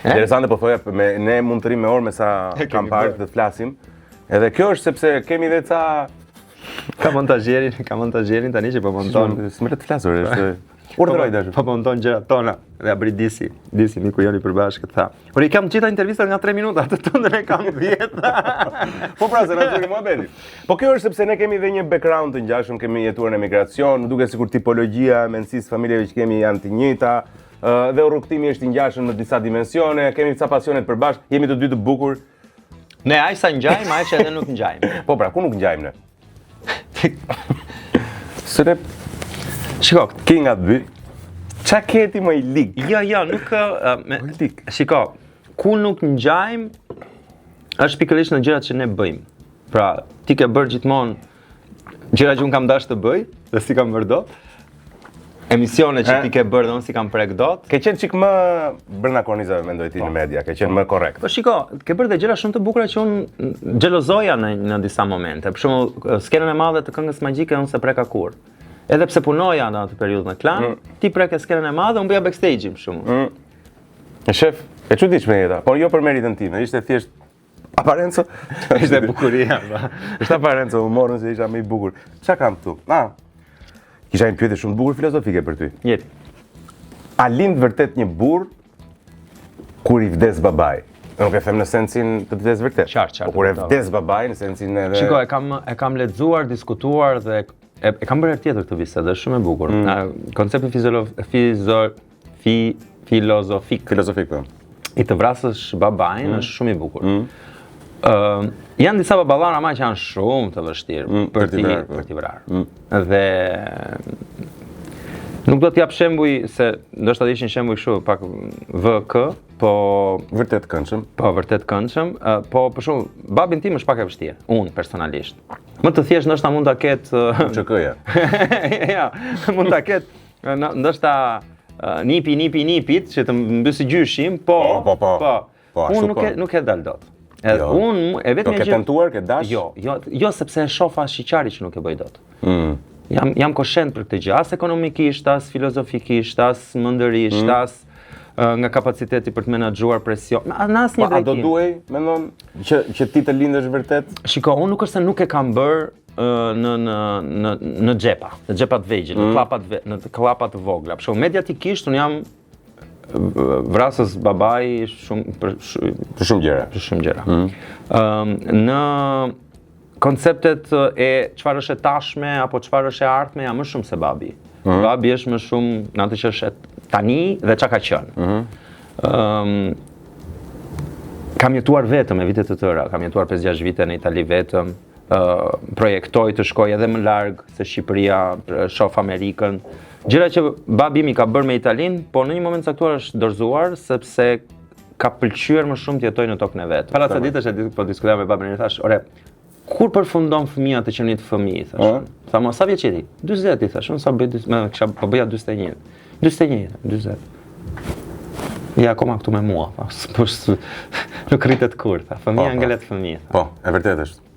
Interesante po thoja, me ne mund të rrimë me orë me sa kam parë të flasim. Edhe kjo është sepse kemi dhe ca ka montazherin, ka montazherin tani që po monton. S'më lë të flasur, është Urdhëro i dashur. Po monton gjërat tona dhe ja bëri disi, disi miku jonë i përbashkët tha. Por i kam të gjitha intervistat nga 3 minuta, atë tëndën e kam 10. po pra se na zuri muhabeti. Po kjo është sepse ne kemi dhe një background të ngjashëm, kemi jetuar në emigracion, më duket sikur tipologjia e mendësisë familjeve që kemi janë të njëjta, dhe rrugëtimi është i ngjashëm në disa dimensione, kemi ca pasione të përbashkëta, jemi të dy të bukur. Ne aq sa ngjajmë, aq edhe nuk ngjajmë. Po pra, ku nuk ngjajmë ne? Se ne Shiko, ki nga të dy. Ça ke ti më i lig? Jo, jo, nuk uh, me, lig. Shiko, ku nuk ngjajmë është pikërisht në gjërat që ne bëjmë. Pra, ti ke bërë gjithmonë gjëra që unë kam dashur të bëj dhe s'i kam bërë dot. Emisione që ti ke bërë dhe unë s'i kam prek dot. Ke qenë çik më brenda kornizave mendoj ti në po. media, ke qenë më korrekt. Po shiko, ke bërë dhe gjëra shumë të bukura që unë xhelozoja në në disa momente. Për shembull, skenën e madhe të këngës magjike unë s'e preka kurrë. Edhe pse punoja në atë periudhë në Klan, mm. ti preke skenën e madhe, unë bëja backstage-in për shembull. Mm. E shef, e çuditshme jeta, por jo për meritën time, ishte thjesht Aparenca? Ishte bukuria. Ishte aparenca, u morën se isha më i bukur. Ça kam këtu? Ah. Kisha një pyetje shumë të bukur filozofike për ty. Jepi. A lind vërtet një burrë kur i vdes babai? Nuk e them në sensin të vdes vërtet. Qartë, qartë. Po kur e vdes babai në sensin edhe Shiko, e kam e kam lexuar, diskutuar dhe e, e kam bërë herë tjetër këtë bisedë, është shumë e bukur. Mm. Koncepti fiziolo fizo fi filozofik. Filozofik po. I të vrasësh babain mm. është shumë i bukur. Mm. Uh, janë disa baballarë ama që janë shumë të vështirë mm, për t'i vrarë, po. për t'i vrarë. Mm. Dhe nuk do të jap shembuj se ndoshta do ishin shembuj kështu pak VK, po vërtet këndshëm. Po vërtet këndshëm, uh, po për shembull babin tim është pak e vështirë, unë personalisht. Më të thjeshtë ndoshta mund ta ketë UÇK-ja. ja, mund ta ketë Ndoshta nipi nipi nipit që të mbysi gjyshin, po. Po, po, po. Po. po unë nuk po. e nuk e dal dot. Edhe jo. unë e vetmja gjë. Ke tentuar, ke dash? Jo, jo, jo sepse e shoh ashiqari që nuk e bëj dot. Mm. Jam jam koshent për këtë gjë, as ekonomikisht, as filozofikisht, as mendërisht, mm. as nga kapaciteti për të menaxhuar presion. Në asnjë po, drejtim. A do duhej, mendon, që që ti të lindësh vërtet? Shiko, unë nuk është se nuk e kam bërë në në në në xhepa, në xhepa të vegjël, në mm. kllapa të në kllapa të vogla. Për shembull, mediatikisht unë jam vrasës babai shumë për, për shumë gjëra. Për shumë gjëra. Mm. Ëm në konceptet e çfarë është e tashme apo çfarë është e ardhme jam më shumë se babi. Mm. Babi është më shumë në atë që është tani dhe çka ka qenë. Mm. Ëm kam jetuar vetëm me vite të tëra, kam jetuar 5-6 vite në Itali vetëm, projektoj të shkoj edhe më larg se Shqipëria, shoh Amerikën. Gjëra që babi im i ka bërë me Italinë, po në një moment caktuar është dorëzuar sepse ka pëlqyer më shumë të jetojë në tokën e vet. Para ca ditësh e po diskutoja me babin e thash, "Ore, kur përfundon fëmija të qenit fëmijë?" thash. Tha, "Mo sa vjeç je ti?" 40 i thash, unë sa bëj, më kisha po bëja 41. 41, 40. Ja akoma këtu me mua, tha. Po, nuk rritet kurrë, tha. Fëmija po, po. ngelet fëmijë. Po, e vërtetë është.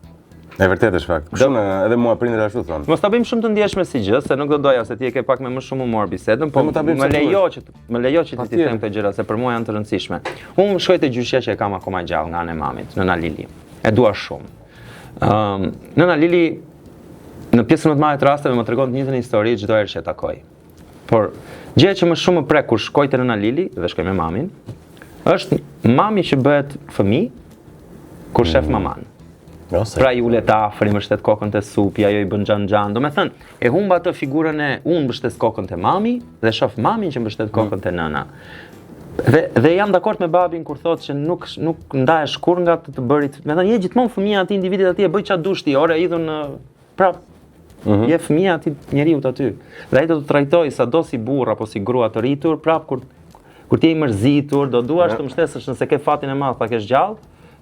E vërtetë është fakt. Kështu në edhe mua prindërit ashtu thonë. Mos ta bëjmë shumë të ndjeshme si gjë, se nuk do doja se ti e ke pak me më shumë humor bisedën, po më lejo që më lejo që ti t'i them këto gjëra se për mua janë të rëndësishme. Unë shkoj te gjyshja që e kam akoma gjallë nga ana e mamit, nëna Lili. E dua shumë. Ëm, um, nëna Lili në pjesën më të madhe të rasteve më tregon të njëjtën histori çdo herë që e takoj. Por gjëja që më shumë më prek kur shkoj te nëna Lili dhe shkoj me mamin, është mami që bëhet fëmijë kur shef mm. maman. Jo, pra i ulet afër, i mbështet kokën te supi, ajo i bën xhan xhan. Domethënë, e humb atë figurën e unë mbështes kokën te mami dhe shoh mamin që mbështet kokën mm. te nëna. Dhe dhe jam dakord me babin kur thotë që nuk nuk ndahesh kurrë nga të të bërit. Domethënë, je gjithmonë fëmija atij individit aty e bëj çfarë dush ti, ore hidhu në prap Mm -hmm. Je fëmija atij njeriut aty. Dhe ai do të trajtojë sado si burrë apo si grua të rritur, prap kur kur ti je i mërzitur, do duash të mbështesësh nëse ke fatin e madh ta kesh gjallë,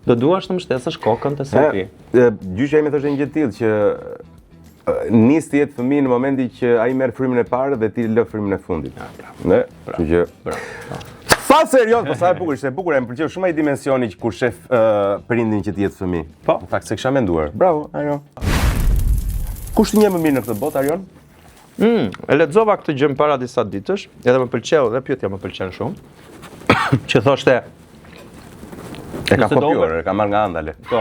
do duash të mbështesësh kokën te supi. Gjyshja ime thoshte një gjë të tillë që nis të jetë fëmijë në momentin që ai merr frymën e parë dhe ti lë frymën e fundit. Ja, bravo. Ne, kështu që. Bravo. Sa serioz, po sa e bukur, ishte e bukur, e më pëlqeu shumë ai dimensioni që kur shef uh, prindin që të jetë fëmijë. Po. Në fakt s'e kisha menduar. Bravo, Arion. Kush të njeh më mirë në këtë botë, Arion? Mm, e lexova këtë gjë para disa ditësh, edhe më pëlqeu dhe pyetja më pëlqen shumë. që thoshte E ka kopjuar, e ka marrë nga Andale. Po.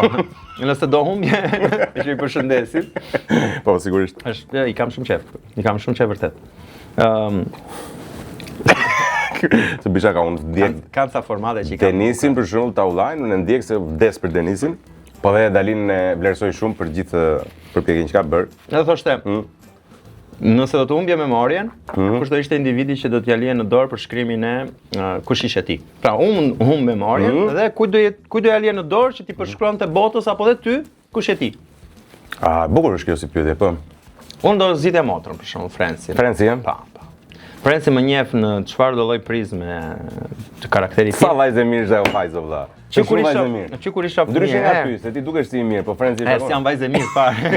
Nëse do humbje, që i përshëndesim. Po, sigurisht. Është, i kam shumë qejf. I kam shumë qejf vërtet. Ëm um, Se bisha ka unë ndjek kanë ca formate që i kam. Denisin për shembull Taullajn, unë e ndjek se vdes për Denisin. Po dhe Dalin e vlerësoj shumë për gjithë përpjekjen që ka bërë. Edhe thoshte, mm. Nëse do të humbje memorien, mm. kush do ishte individi që do t'ja lije në dorë përshkrimin e uh, kush ishe ti? Pra unë humb memorien mm. dhe kujt do jet kujt do ja lije në dorë që t'i përshkruante botës apo dhe ty, kush je ti? A bukur është kjo si pyetje, po. Unë do zgjidhja motrën për shembull Frensin. Frensi, ë? Pa, pa. Frensi më njeh në çfarë do lloj prizme të karakterit tim. Sa vajzë e mirë është ajo vajzë vëlla. Që kur isha, që kur isha fëmijë. Ndryshe nga ty, se ti dukesh si i mirë, po Frenzi është. E jam vajzë e mirë fare.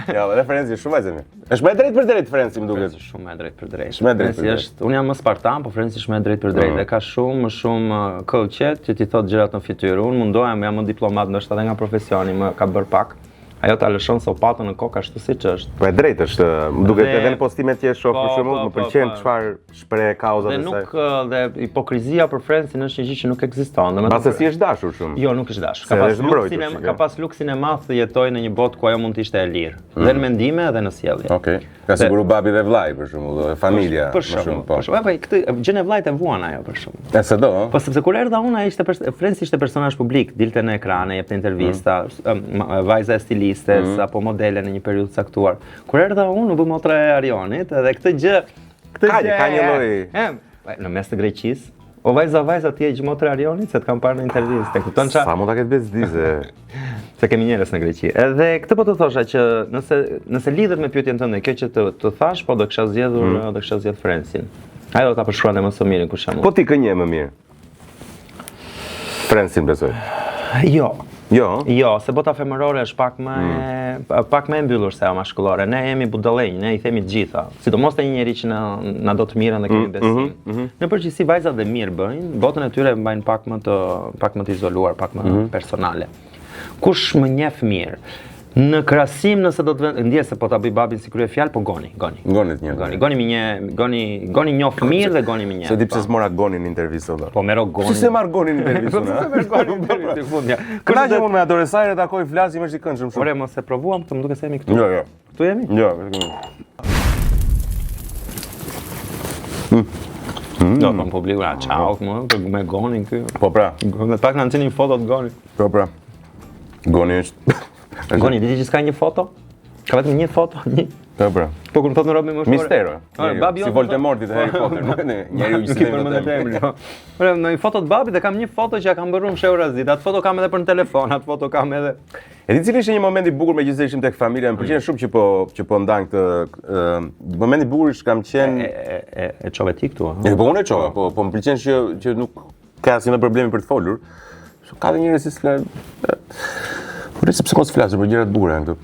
Ja, edhe Frenzi është shumë vajzë e mirë. Është më e drejtpërdrejtë Frenzi, më duket. Frenzi është shumë më e drejtpërdrejtë. Shumë e drejtë. Frenzi është, unë jam më spartan, po Frenzi është më e drejtpërdrejtë. Mm. Dhe ka shumë më shumë uh, këllqet që t'i thotë gjërat në fytyrë. Unë mundohem, jam më diplomat, ndoshta edhe nga profesioni, më ka bërë pak. Ajo ta lëshon sopatën në kokë ashtu siç është. Po e drejtë është, më duket edhe në postimet që e shoh po, për shembull, po, më po, pëlqen çfarë shpreh kauzat e saj. Dhe nuk dhe hipokrizia për Frensin është një gjë që nuk ekziston. Domethënë Pse s'i është dashur shumë. Jo, nuk është dashur. Ka pas luksin e ka pas luksin e madh të jetojë në një botë ku ajo mund të ishte e lirë. Mm. Dhe në mendime dhe në sjellje. Okej. Okay. Ka siguru babi dhe vllai për shembull, dhe familja për shembull, shumë, po. Për shembull, po këtë gjën e vllait e vuan ajo për shembull. E se do, ë? Po sepse kur erdha unë ai ishte pers Frensi ishte personazh publik, dilte në ekrane, jepte intervista, mm. vajza e stilistes mm. apo modele në një periudhë të caktuar. Kur erdha unë u bë motra e Arionit edhe këtë gjë, këtë ka, gjë ka një lloj. E, në mes të Greqisë, O vajza, vajza, ti je motra e Arionit, se të kam parë në intervistë, e kupton ça? Sa mund ta ketë bezdi Se kemi njerëz në Greqi. Edhe këtë po të thosha që nëse nëse lidhet me pyetjen tënde, kjo që të të thash, po do kisha zgjedhur, mm. do kisha zgjedhur Frensin. Ajo do ta përshkruante më së miri kush jam unë. Po ti kë njeh më mirë? Frensin besoj. Jo. Jo. Jo, se bota femërore është pak më mm. pak më e mbyllur se ajo mashkullore. Ne jemi budallenj, ne i themi të gjitha. Sidomos te një njeri që na na do të mirën dhe kemi mm, besim. Mm -hmm, mm -hmm. Në përgjithësi vajzat dhe mirë bëjnë, botën e tyre e mbajnë pak më të pak më të izoluar, pak më mm -hmm. personale. Kush më njeh mirë? Në krahasim nëse do të vend, ndje se po ta bëj babin si kryefjalë, po Goni, Goni. Goni të njeh. Goni, Goni më njeh, Goni, Goni njoh mirë dhe Goni më njeh. S'e di pse po. s'mora Gonin në intervistë vëlla. Po merro Gonin. Pse s'e marr Gonin në intervistë? Po pse merr Gonin në intervistë fundja. Kënaqem unë me atë sa herë takoj flasim është i këndshëm shumë. Ore mos e provuam këtë, më duket se jemi këtu. Jo, jo. Këtu jemi? Jo, Mm. Do, po publiku, a çao, më, për me Gonin ky. Po pra. Me pak na nxinin fotot Goni. Po pra. Goni është Goni, di ti që s'ka një foto? Ka vetëm një foto, një. Po pra. Po kur më thotë në robi më shkore. Mistero. Babi si Voldemorti te Harry Potter, nuk e di. Njeriu që s'e përmend emrin. Po. Ore, në një foto të babit dhe kam një foto që ja kam bërë unë fshehurazi. Atë foto kam edhe për në telefon, atë foto kam edhe. E di cili ishte një moment i bukur megjithëse ishim tek familja, më pëlqen shumë që po që po ndan këtë ë moment i bukur është kam qenë e e e, e çove ti këtu, ha? Po unë e çova, po po më pëlqen që që nuk Ka asnjë problemi për të folur. Ka dhe njerëz që s'flasin. Por sepse mos flasim për gjëra të bukura këtu.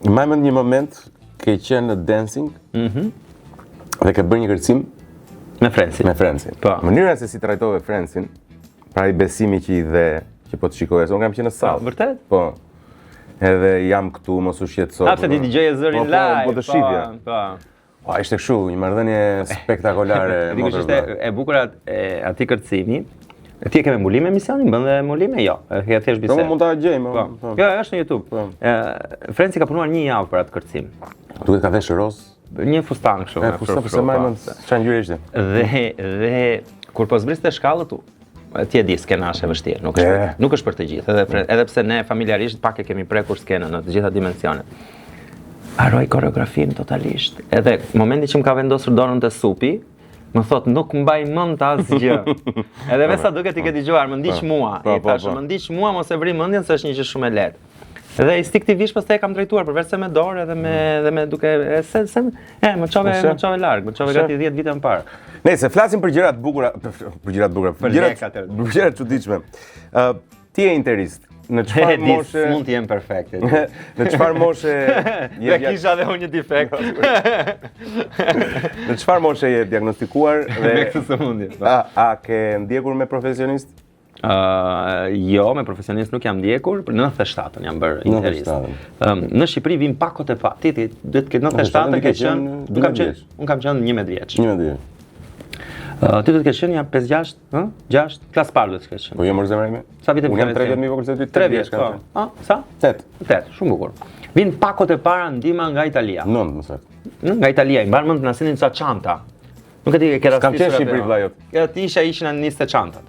Mbaj mend një moment ke qenë në dancing. Mhm. Mm dhe ke bërë një kërcim me Frensin. Me Frensin. Po. Mënyra se si trajtove Frensin, pra i besimi që i dhe që po të shikoje, unë kam qenë në sallë. Po, vërtet? Po. Edhe jam këtu, mos u shqetëso. A pse ti dëgjoje zërin po, po, live? Po, po të shihja. Po. Po, ishte kështu, një marrëdhënie spektakolare. Di kush ishte e bukura e atij kërcimi. Ti e ke me mbulime emisionin, bën dhe mbulime? Jo, e ke thjesht bisedë. Po mund ta gjejmë. Po. po. Jo, është në YouTube. Po. Ë, Frenci ka punuar një javë për atë kërcim. Duket ka veshë roz. Një fustan kështu. E fustan, po s'e mbaj mend çfarë ngjyre ishte. Dhe dhe kur po zbriste shkallët, ti e di skena është e vështirë, nuk është e. nuk është për të gjithë, edhe mm. edhe pse ne familjarisht pak e kemi prekur skenën në të gjitha dimensionet. Harroi koreografinë totalisht. Edhe momenti që më ka vendosur dorën te supi, më thot nuk mbaj mend asgjë. Edhe me sa duket ti ke dëgjuar, më ndiq po, mua. Po, I po, thashë, më ndiq mua, mos e vri mendjen se është një gjë shumë e lehtë. Dhe instinktivisht pastaj e kam drejtuar përveç se me dorë edhe me edhe me duke e, se se e më çove më çove larg, më çove gati 10 vite më parë. Nëse flasim për gjëra të bukura, për gjëra të bukura, për gjëra për gjëra të çuditshme. Ë ti je interist. Në çfarë moshe mund të jem perfekt. Në çfarë moshe je kisha dhe unë një defekt. Në çfarë moshe je diagnostikuar dhe me këtë sëmundje? Po. A a ke ndjekur me profesionist? Ë uh, jo, me profesionist nuk jam ndjekur, për 97-ën jam bërë interist. Ëm në Shqipëri vin pakot e pa. Ti ti do të ketë 97-ën ke qenë, unë kam qenë, unë kam qenë 11 vjeç. 11 vjeç. Uh, ti do të kesh qenë ja 5 6, ë? 6, klasë parë do të kesh qenë. Po jo mor zemra ime. Sa vite Unë jam 3 vjet më i vogël se ty, 3 vjeç kam. Po. Ah, sa? 8. 8, shumë bukur. Vin pakot e para ndihma nga Italia. 9, më saktë. Nga Italia, i mban mend na sillnin ca çanta. Nuk e di e ke rastisur. Kam qenë Shqipëri vëlla jot. Ja ti isha ishin në niste çantat.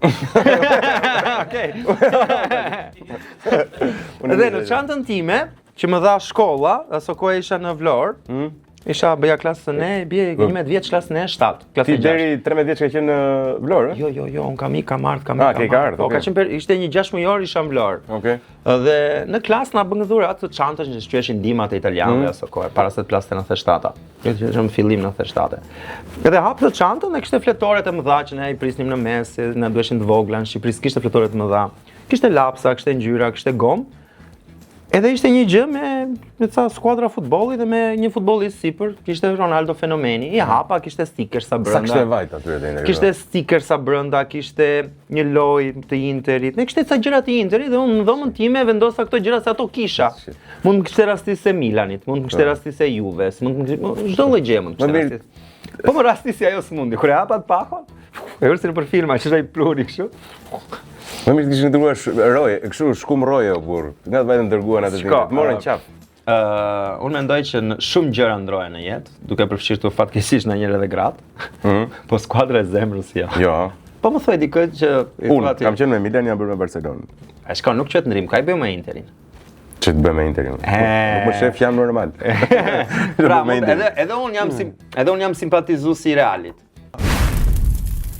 Okej. Dhe në çantën time që më dha shkolla, aso kohë isha në Vlorë. Mm. Isha bëja klasën e, bie 11 vjeç klasën e 7, klasën e 6. Ti deri 13 vjeç ke qenë në Vlorë? Jo, jo, jo, un kam ik, kam ardh, kam ik. Ah, ke ardh. Po, ka qenë për ishte një 6 mujor isha në Vlorë. Okej. Dhe në klasë na bënë dhuratë të çantës që quheshin ndihmat e italianëve mm. aso kohë, para se të plaste 97-a. Jo, që në fillim 97-e. Edhe hap të çantën dhe kishte fletoret e mëdha që ne i prisnim në mes, na duheshin të vogla, në Shqipëri s'kishte fletore të mëdha. Kishte lapsa, kishte ngjyra, kishte gomë. Edhe ishte një gjë me me ca skuadra futbolli dhe me një futbollist sipër, kishte Ronaldo fenomeni, i hapa, kishte stickersa brenda. Sa kishte vajt aty edhe Interi? Kishte stickersa brenda, kishte një lojë të Interit. Ne kishte ca gjëra të Interit dhe unë në dhomën time vendosa këto gjëra se ato kisha. Mund të kishte rastis e Milanit, mund të kishte po. rastis e Juves, mund të kishte çdo lloj gjëje mund të kishte rastis. Po më rastisi ajo sëmundje, kur e hapa atë pakon, e vërë si nëpër filma, që është ai pluhuri kështu. Më mirë të kishin dërguar roje, kështu shkum roje o burr. Nga të vajtën dërguan atë ditë. Morën qaf. Ë, uh, unë mendoj që në shumë gjëra ndrohen në jetë, duke përfshirë këtu fatkeqësisht ndonjëherë edhe gratë. Mm -hmm. Po skuadra e zemrës jo. Jo. Po më thuaj dikë që i thua ti. Unë kam qenë me Milan, jam bërë me Barcelonën. A shko, nuk quhet ndrim, ka i bëj me Interin. Që të bëj me Interin? Nuk më shef jam normal. pra, edhe edhe un jam sim, edhe un jam simpatizues i Realit.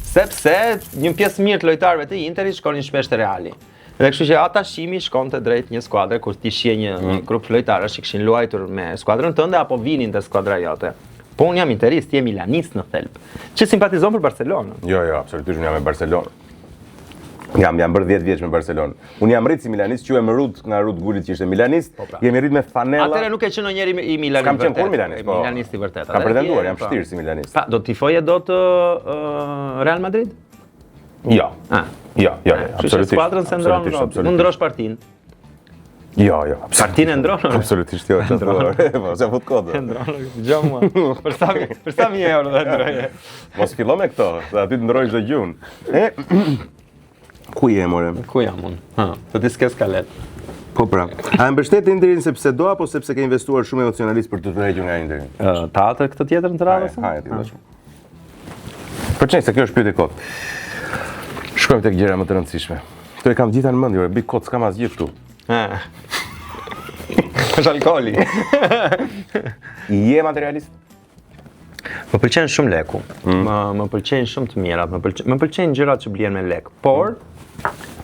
Sepse një pjesë mirë të lojtarëve të Interit shkonin shpesh te Reali. Dhe kështu që atashimi shkonte drejt një skuadre kur ti shihje një mm. grup lojtarësh që kishin luajtur me skuadrën tënde apo vinin te skuadra jote. Po unë jam interist, ti je milanist në thelb. Që simpatizon për Barcelonën. Jo, jo, absolutisht unë jam me Barcelonën. Jam, jam bërë 10 vjeç me Barcelonën. Unë jam rrit si milanist, quhem Rud nga Rud Gullit që ishte milanist. Po, pra. Jemi rrit me fanella. Atëherë nuk ke qenë njeri i Milanit. Kam qenë kurrë milanist, po. Milanist i vërtetë. Kam pretenduar, jam po. shtirë si milanist. Pa, do të tifoje dot uh, Real Madrid? Jo. Ah. Jo, jo, jo, absolutisht. Skuadrën s'e ndron, mund ndrosh partinë. Jo, jo. Partinë e ndron? Absolutisht jo, çfarë thua? Po, se fut kot. E ndron, dëgjo mua. Për sa për sa mijë euro do e ndroje? Mos fillo me këto, se aty të ndroj çdo gjë. E ku je more? Ku jam unë? Ha, po ti s'ke skalet. Po pra. A e mbështet Interin sepse do apo sepse ke investuar shumë emocionalisht për të tërhequr nga Interi? Ë, ta atë këtë tjetër në të radhës? Hajde, ti dash. Për çfarë se kjo është pyetje kot. Shkojmë tek gjëra më të rëndësishme. Këto e kam gjitha në mendje, bi kot s'kam asgjë këtu. Ha. Është alkooli. Je materialist? Më pëlqen shumë leku. Mm. Më më pëlqejnë shumë të mirat, më pëlqen më pëlqejnë gjërat që blihen me lek. Por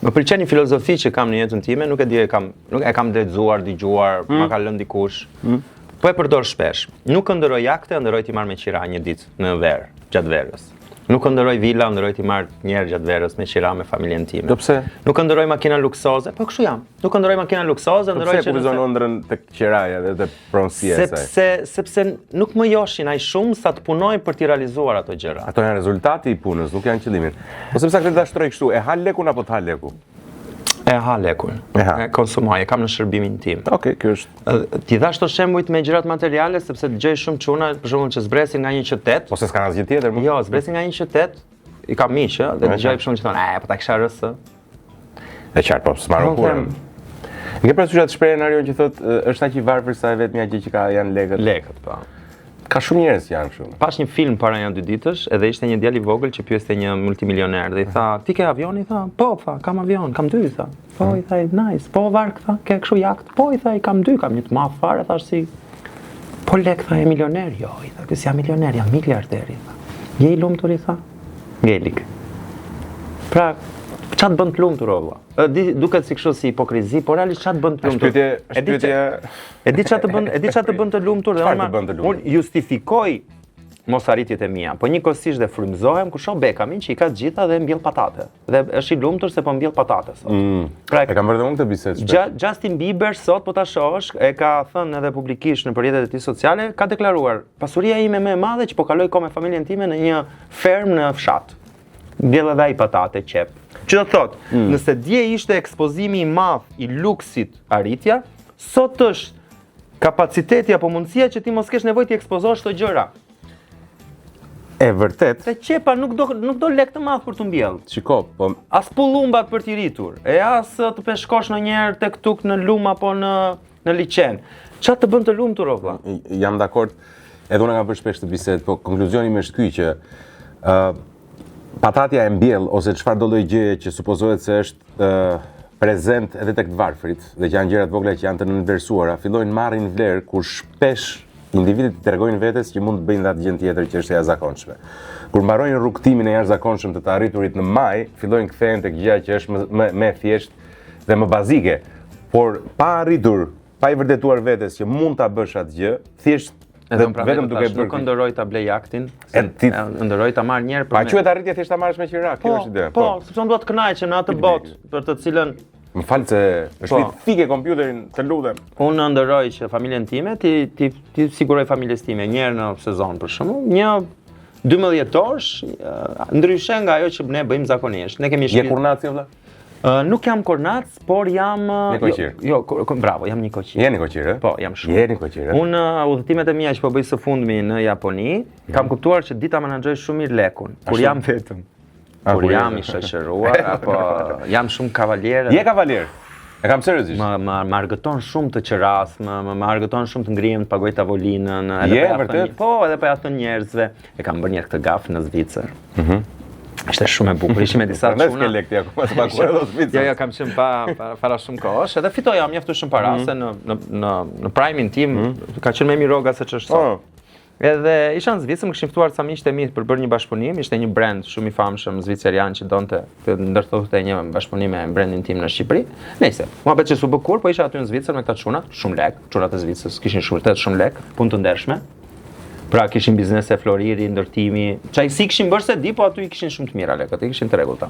më pëlqen një filozofi që kam në jetën time, nuk e di e kam, nuk e kam lexuar, dëgjuar, mm. ma ka lënë dikush. Mm. Po e përdor shpesh. Nuk ëndërroj jahte, ëndërroj t'i marr me qira një ditë në verë, gjatë verës. Nuk ëndërroj vila, ëndërroj t'i marr një herë gjatë verës me qira me familjen time. Po pse? Nuk ëndërroj makina luksoze, po kështu jam. Nuk ëndërroj makina luksoze, po ëndërroj që pse kufizon ëndrrën tek qiraja dhe te pronësia e saj? Sepse sepse nuk më joshin aq shumë sa të punoj për t'i realizuar ato gjëra. Ato janë rezultati i punës, nuk janë qëllimi. Ose pse këtë ta shtroj kështu, e ha lekun apo të ha leku? E ha lekun. E ha. E konsumoj, e kam në shërbimin tim. Okej, okay, kjo është. T'i dhashë këto shembujt me gjërat materiale sepse dëgjoj shumë çuna, për shembull që zbresin nga një qytet. Ose s'kan asgjë tjetër më. Jo, zbresin nga një qytet, i kam miq, ë, dhe dëgjoj për shembull që thonë, "E, po ta kisha RS." E qartë, po s'marrë kurrë. E ke parasysh atë shprehjen Arion që thotë është aq i varfër sa e vetmja gjë që ka janë lekët. Lekët, po. Ka shumë njerëz që janë kështu. Pashë një film para një dy ditësh, edhe ishte një djalë i vogël që pyeste një multimilioner dhe i tha, "Ti ke avion?" I tha, "Po, tha, kam avion, kam dy," i tha. Po, i tha, "Nice." Po varkë, tha, ke kështu jaht? Po, i tha, i kam dy, kam një të madh fare, thash si. Po lek, tha, je milioner? Jo, i tha, ky s'jam milioner, jam miliarder, i tha. Je i lumtur, i tha. Ngelik. Pra, ça të bën të lumtur o vëlla? Di, duket si kështu si hipokrizi, por realisht ça të bën të lumtur? Është pyetje, është pyetje. E di ça të bën, e di ça të bën të lumtur dhe unë unë justifikoj. mos arritjet e mia, po njëkohësisht dhe frymëzohem kur shoh Beckhamin që i ka të gjitha dhe mbjell patate. Dhe është i lumtur se po mbjell patate sot. Mm. Pra, e kam bërë dhe unë këtë bisedë shpesh. Justin Bieber sot po ta shohësh, e ka thënë edhe publikisht në rrjetet e tij sociale, ka deklaruar, pasuria ime më e madhe që po kaloj kohë me familjen time në një fermë në fshat. Mbjell edhe ai patate, qepë. Që do të thotë, mm. nëse dje ishte ekspozimi i madh i luksit arritja, sot është kapaciteti apo mundësia që ti mos kesh nevojë të ekspozosh këto gjëra. E vërtet. Se qepa nuk do nuk do lek të madh për të mbjellë. Shiko, po as pullumbat për t'i rritur, e as të peshkosh ndonjëherë tek tuk në lum apo në në liqen. Ça të bën të lumtur o vlla? Jam dakord. Edhe unë kam bërë shpesh këtë bisedë, po konkluzioni im është ky që ë uh, patatja e mbjell ose çfarëdo lloj gjëje që supozohet se është ë uh, prezent edhe tek të varfrit dhe që janë gjëra të vogla që janë të nënvlerësuara, fillojnë marrin vlerë kur shpesh individët i tregojnë vetes që mund të bëjnë dhe atë gjënë tjetër që është e jashtëzakonshme. Kur mbarojnë rrugëtimin e jashtëzakonshëm të të arriturit në majë, fillojnë kthehen tek gjëja që është më më, më e thjeshtë dhe më bazike. Por pa arritur, pa i vërtetuar vetes që mund ta bësh atë gjë, thjesht Edhe unë pra vetëm duke bërë. Nuk ëndërroj ta blej jahtin, e ti ëndërroj ta marr një herë për. Pa quhet arritje thjesht ta marrësh me qira, kjo po, është ide. Po, po, sepse unë dua të kënaqem në atë botë për të cilën Më fal se është po. fike kompjuterin, të lutem. Unë ëndërroj që familjen time ti ti ti siguroj familjes time një herë në sezon për shembull, një 12 orësh ndryshe nga ajo që ne bëjmë zakonisht. Ne kemi shtëpi. Je kurnac vëlla? Uh, nuk jam kurnac, por jam Nikoqir. Jo, jo, bravo, jam nikoqir. Je nikoqir, ë? Po, jam shumë. Je nikoqir, ë? Unë udhëtimet e mia që po bëj së fundmi në Japoni, mm. kam kuptuar që di ta menaxhoj shumë mirë lekun, kur jam vetëm. Kur jam i shoqëruar apo jam shumë kavalier. Je kavalier. E kam seriozisht. Më më më argëton shumë të qeras, më më, më argëton shumë të ngrihem, të pagoj tavolinën, edhe po ja vërtet? Po, edhe po ja thon njerëzve. E kam bërë një këtë gafë në Zvicër. Mhm. Mm Ishte shumë e bukur, ishim me disa çuna. Prandaj s'ke lekë ti akoma të paguar edhe Zvicrën. Jo, jo, kam qenë pa, pa para shumë kohësh, edhe fitoja mjaftueshëm para mm -hmm. se në në në në prime-in tim mm -hmm. ka qenë më mirë rroga se ç'është sot. Oh. Edhe isha në Zvicër, më kishin ftuar ca miqtë e mi për bërë një bashkëpunim, ishte një brand shumë i famshëm zvicerian që donte të ndërtonte një bashkëpunim me brandin tim në Shqipëri. Nejse, muhabet që s'u bë kurrë, po isha aty në Zvicër me këta çuna, shumë lek, çunat e Zvicrës kishin shumë vërtet shumë lek, punë të ndershme. Pra kishin biznese floriri, ndërtimi, ça si kishin bërë s'e di, po aty i kishin shumë të mira lekët, i kishin të rregullta.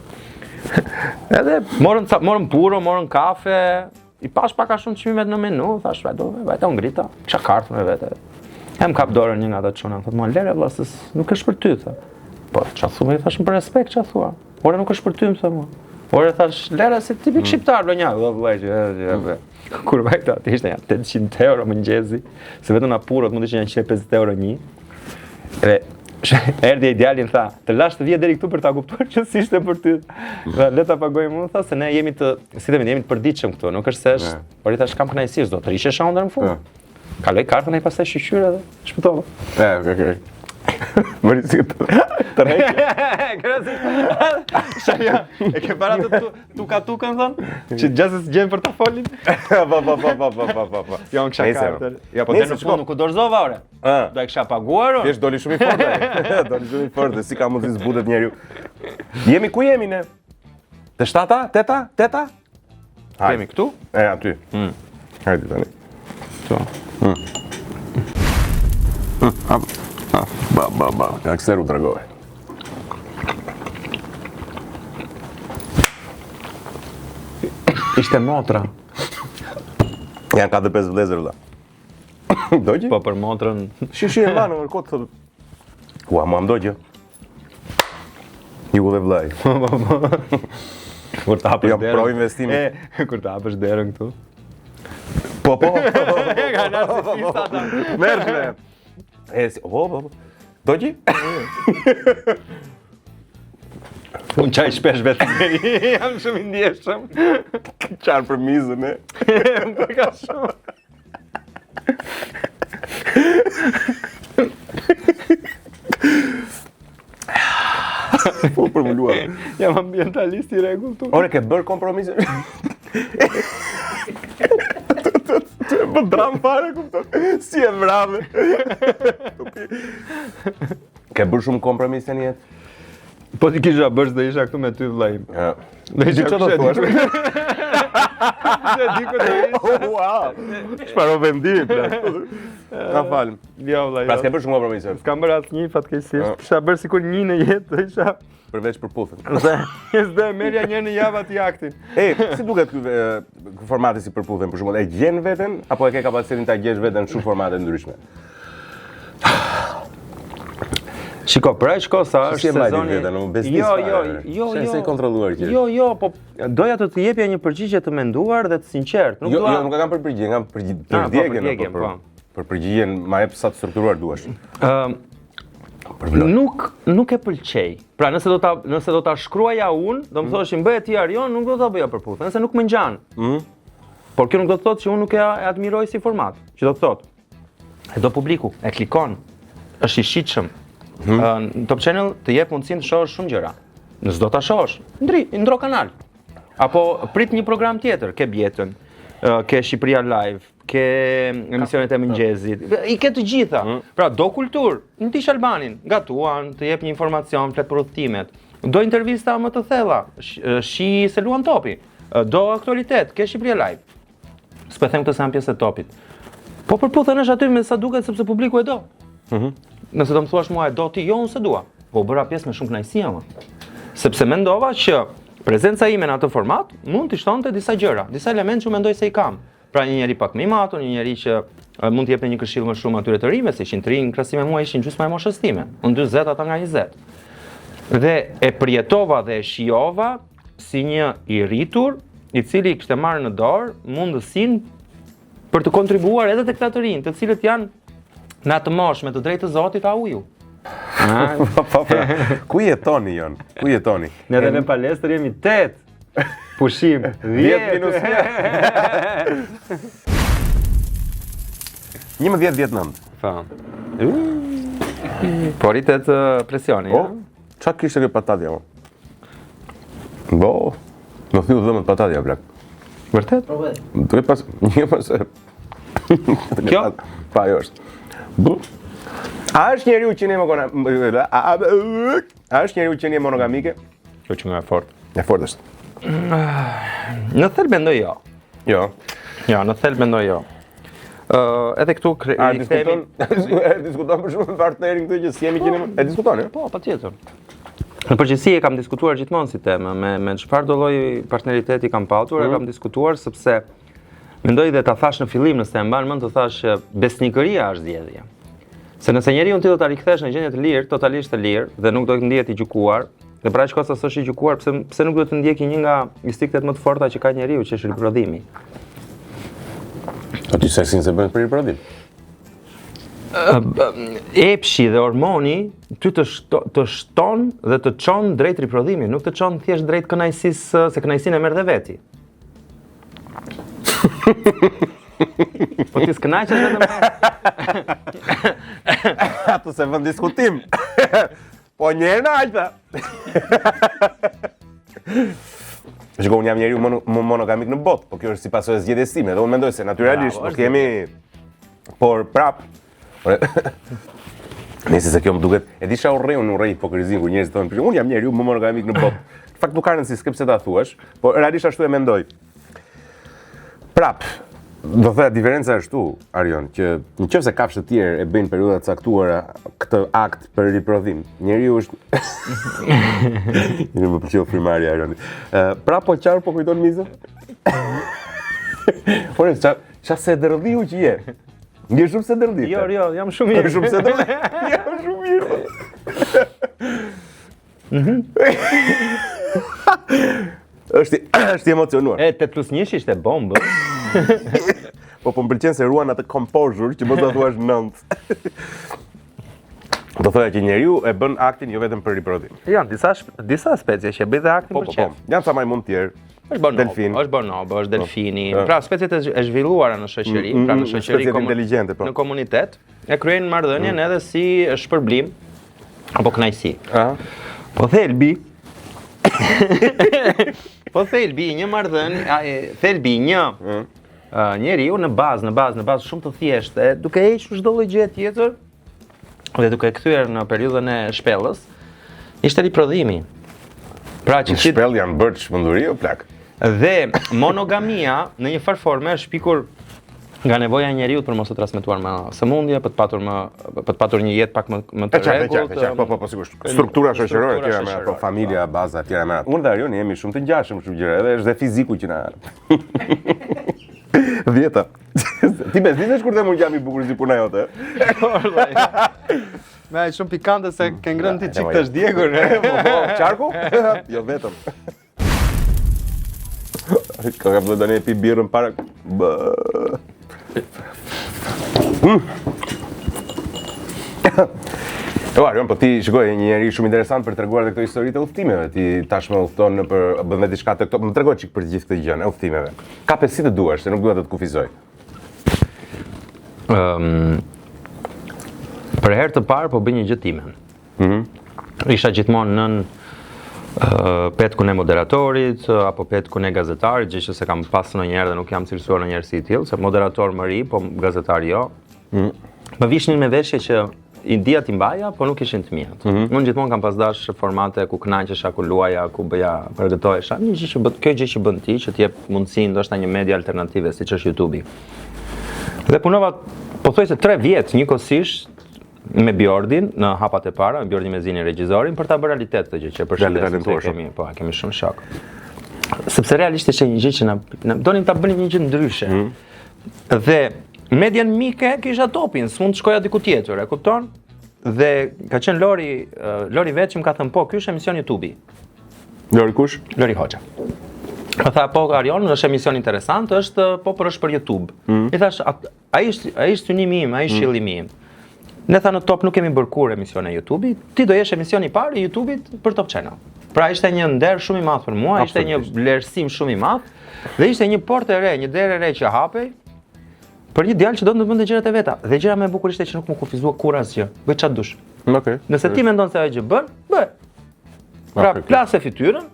Edhe morën morën puro, morën kafe, I pash pak a shumë çmimet në menu, thash, do, vajta u ngrita, kisha kartë me vete. E më kap dorën një nga ata çuna, më thotë, mua lere vlla, se nuk është për ty, tha. Po, ça thua, i thash, për respekt, ça thua. Ore nuk është për ty, më tha mua. Ore thash, lere si tipik mm. shqiptar, vlonjat, vlla, vlla, që, që, mm. Kur vajta, aty ishte nja 800 euro mëngjezi, se vetëm purot mund të ishin 150 euro një. Dhe erdhi ai djali më tha, të lash të vije deri këtu për ta kuptuar që s'ishte për ty. Dhe le ta pagojmë unë, tha se ne jemi të, si themi, jemi të përditshëm këtu, nuk është se është, por i thash kam kënaqësi, do të rrishe unë në fund. Kaloi kartën ai pastaj shyqyr edhe shpëtova. E, okay, okay. Bëri si të tërheqje. Shaja, e ke para të Tuka tukën thonë? Që gjasë së gjenë për ta folin? Po, po, po, po, po, po, po, po. Jo, unë kisha kartën. Jo, po dhe në fund nuk u dorëzova, ore. Do e kisha paguar, ore. Thjesht doli shumë i fortë. Doli shumë i fortë, si ka mundësi zbutet njeriu. Jemi ku jemi ne? Te shtata? Teta? Teta? Jemi këtu? E, aty. Mm. Hajde tani. Këtu. Mm. Mm. Ba, ba, ba, gangster u tregove. Ishte motra. Janë 4-5 vëllezër vëlla. Dogji? Po për motrën. Shi shi e mbanë, në kot thotë. Ua, mua më dogji. Ju dhe vëllai. Po po po. Kur ta hapësh derën. Jam pro investimit. E, kur ta hapësh derën këtu. Po po. Ka narcisista ata. Merr. E, si, po, po, po. Dogji? Unë qaj shpesh vetë jam shumë i ndjeshëm. Qan për mizën, e? Për ka shumë. Po për më luar. Jam ambientalist i rregullt. Ore, ke bërë kompromise? Të e bë dram fare, kupton? Si e vrave. Ke bërë shumë kompromise në jetë? Po t'i kisha bërë, s'do isha këtu me ty vëllai im. Ja. Do isha Çfarë do kush e di. thuash? Se di ku do isha. Wow. Çfarë ofendimi plak. Na fal. Jo, vlla, Pra jo. s'ke bërë shumë kompromise, S'kam bërë asnjë fatkeqësisht. Kisha bërë sikur një në jetë, do isha. përveç Përputhen. Dhe s'do e merrja një në javë aty aktin. E, si duket ky e, ky formati si Përputhen, për shembull, e gjen veten apo e ke kapacitetin ta gjesh veten në shumë formate ndryshme? Shiko, për aq kohë sa Si është e mbajti sezoni. veten, u bezdis Jo, fare, jo, re. jo, Se jo. se e kontrolluar që është. Jo, jo, po doja të të jepja një përgjigje të menduar dhe të sinqertë. Nuk Jo, dua. jo, nuk e kam për përgjigjen, kam për Ah, po, për djegjen, për djegjen, apo për po. për përgjigjen ma jep sa të strukturuar duash. Ëm, Për vlog. Nuk nuk e pëlqej. Pra nëse do ta nëse do ta shkruaja unë, do më thoshin bëje ti Arion, nuk do ta bëja Përputhen, nëse nuk më ngjan. Mm. Por kjo nuk do të thotë që unë nuk e e admiroj si format, që do të thotë e do publiku, e klikon, është i shitshëm. Mm. Ë, Në Top Channel të jep mundësinë të shohësh shumë gjëra. Nëse do ta shohësh, ndri, ndro kanal. Apo prit një program tjetër, ke Bjetën, ë, ke Shqipëria Live, ke emisionet e mëngjesit, i ke të gjitha. Pra do kulturë, ndiq Albanin, gatuan, të jep një informacion, flet për udhëtimet. Do intervista më të thella, sh- ë, shi se luan topi. Ë, Do aktualitet, ke Shqipëria Live. S'po e them këtë se jam pjesë e topit. Po Përputhen është aty me sa duket sepse publiku e do. Nëse do më thuash mua e do ti, jo unë se dua. Po u bëra pjesë me shumë kënaqësi ama. Sepse mendova që prezenca ime në atë format mund të shtonte disa gjëra, disa elemente që mendoj se i kam. Pra një njeri pak më i matur, një njeri që e, mund të jepte një këshill më shumë atyre të rinjve, se ishin të rinj në krahasim me mua ishin gjysma e moshës time. Unë 40 ata nga 20. Dhe e përjetova dhe e shijova si një i rritur i cili kishte marrë në dorë mundësinë për të kontribuar edhe te këta të rinj, të cilët janë në atë moshë me të drejtë të Zotit a uju. Po, po, pra. Ku jetoni Jon? Ku jetoni? Ne edhe në palestër jemi 8. Pushim 10 minus 1. 11 10 9. Po. Po rritet ë, presioni. Po, ë? ça kishte kjo patatja mo? Bo, më thyu dhëmët patatja plak. Vërtet? Duhet pas një pas. Kjo? Pa ajo është. Bu. A është njeriu që ne monogam a, a, a është njeriu qenie monogamike? Kjo që nga e fort. E fortë është. Në thelb mendoj jo. Jo. Jo, në thelb mendoj jo. Ë, edhe këtu kre, A rikthehemi- diskuton e diskuton për shumë me partnerin këtë që s'jemi qenie e diskuton, jo? Po, patjetër. Në përgjithësi e kam diskutuar gjithmonë si temë, me me çfarë do lloj partneriteti kam patur, e kam diskutuar sepse mendoj dhe ta thash në fillim nëse e mban mend të thash që besnikëria është zgjedhje. Se nëse njeriu ti do ta rikthesh në gjendje të lirë, totalisht të lirë dhe nuk do të ndihet i gjykuar, dhe pra aq kohë sa s'është i gjykuar, pse pse nuk duhet të ndjeki një nga instinktet më të forta që ka njeriu, që është riprodhimi. Po ti seksin se bën për riprodhim. Epshi dhe hormoni ty të, shto, të shton dhe të çon drejt riprodhimit, nuk të çon thjesht drejt kënaqësisë, se kënaqësinë e merr dhe veti. po ti s'kënaqesh vetëm Ato se vën diskutim. po një herë në aq tha. Shiko, unë jam njeriu mono, më monogamik në botë, po kjo është si pasojë e zgjedhjes sime dhe unë mendoj se natyralisht Bravo, nuk jemi por prap. Ore, Nëse se kjo më duket, e di çfarë urrej unë urrej hipokrizinë kur njerëzit thonë, unë jam njeriu më monogamik në botë. Në fakt nuk ka rëndësi, s'ke pse ta thuash, por realisht ashtu e mendoj. Prap, do thoya diferenca është këtu, Arion, që në qoftë se kafshë të tjerë e bëjnë periudha të caktuara këtë akt për riprodhim, njeriu është Një më pëlqeu frimarja Arioni. Ë, prap po qarë po kujton mizën? Ore, ça ça se dërdhiu që je. Je shumë se dërdhi. Jo, jo, jam shumë Je mirë. shumë se dërdhi. Jam shumë mirë. Mhm. Është është i emocionuar. E 8 plus 1 ishte bombë. Po po më pëlqen se ruan atë composure që mos ta thuash 9. Do thoya që njeriu e bën aktin jo vetëm për riprodhim. Janë disa shp- disa specie që bëjnë dhe aktin Po për po po. qef. Janë ca majmun të tjerë. Është bonobo, Delfin. është bonobo, është delfini. Po. Pra speciet e zh- e zhvilluara në shoqëri, Mm, pra në mm, shoqëri speciet komu- inteligjente, po. Në komunitet e kryejnë marrëdhënien edhe si shpërblim apo kënaqësi. Ëh. Po thelbi Po thelbi i një marrëdhënie, a, e, thelbi i një ë, njeriu në bazë, në bazë, në bazë shumë të thjeshtë, e, duke hequr çdo lloj gjëje tjetër dhe duke e kthyer në periudhën e shpellës, ishte riprodhimi. Pra që Në ti shpellë janë bërë çmenduri o plak. Dhe monogamia në një farë forme është shpikur nga nevoja e njeriut për mos të transmetuar më sëmundje, për të patur më për të patur një jetë pak më më të rregullt. E qartë, po po po sigurisht. Struktura shoqërore etj me ato familja, baza etj me ato. Unë dhe Arjoni jemi shumë të ngjashëm shumë gjëra, edhe është dhe fiziku që na. Dhjeta. Ti bezdisesh kur them unë jam i bukur si puna jote. Me ai shumë pikante se ke ngrënë ti çik të është djegur. Po, po, qarku? Jo vetëm. Ka ka vëllë tani e pi birrën para... Bë. Mm. Po, Arion, po ti shikoj, je një njeri shumë interesant për të treguar dhe këto historitë e udhëtimeve. Ti tashmë udhëton nëpër bën dhe diçka të këto. Më trego çik për gjithë këtë gjënë e udhëtimeve. Kape si të duash, se nuk dua të të kufizoj. Ëm um, për herë të parë po bëj një gjë timen. Mm -hmm. Isha gjithmonë nën uh, petkun e moderatorit apo petkun e gazetarit, gjë që s'e kam pas ndonjëherë dhe nuk jam cilësuar ndonjëherë si i tillë, se moderator më rri, po gazetar jo. Mm -hmm. Më vishnin me veshje që i dija t'i mbaja, po nuk ishin të miat. Mm -hmm. Unë gjithmonë kam pas dash formate ku kënaqesha, ku luaja, ku bëja, përgatohesha. Një gjë që bën, kjo gjë që bën ti, që të jep mundësinë ndoshta një media alternative siç është YouTube-i. Dhe punova pothuajse 3 vjet njëkohësisht me Bjordin në hapat e para, me Bjordin Mezini regjisorin për ta bërë realitet këtë gjë që përshëndesim se kemi, po, kemi shumë shok. Sepse realisht ishte një gjë që na, na donim ta bënim një gjë ndryshe. Mm. Dhe median mike kisha topin, s'mund të shkoja diku tjetër, e kupton? Dhe ka qenë Lori, Lori vetë që më ka thënë, po, ky është emision YouTube-i. Lori kush? Lori Hoxha. Më tha, po, Arion, është emision interesant, është, po, por është për YouTube. Mm. I thash, Ai është ai është synimi im, ai është mm. qëllimi im. Ne tha në Top nuk kemi bërë kurrë emisione YouTube-i, ti do jesh emisioni i parë i YouTube-it për Top Channel. Pra ishte një nder shumë i madh për mua, ishte një vlerësim shumë i madh dhe ishte një portë e re, një derë e re që hapej për një djalë që do të bënte gjërat e veta. Dhe gjëra më e bukur ishte që nuk më kufizua kurrë asgjë. Bëj çfarë dush. Okej. Okay. Nëse ti mendon se ajo gjë bën, bëj. Pra plase fytyrën,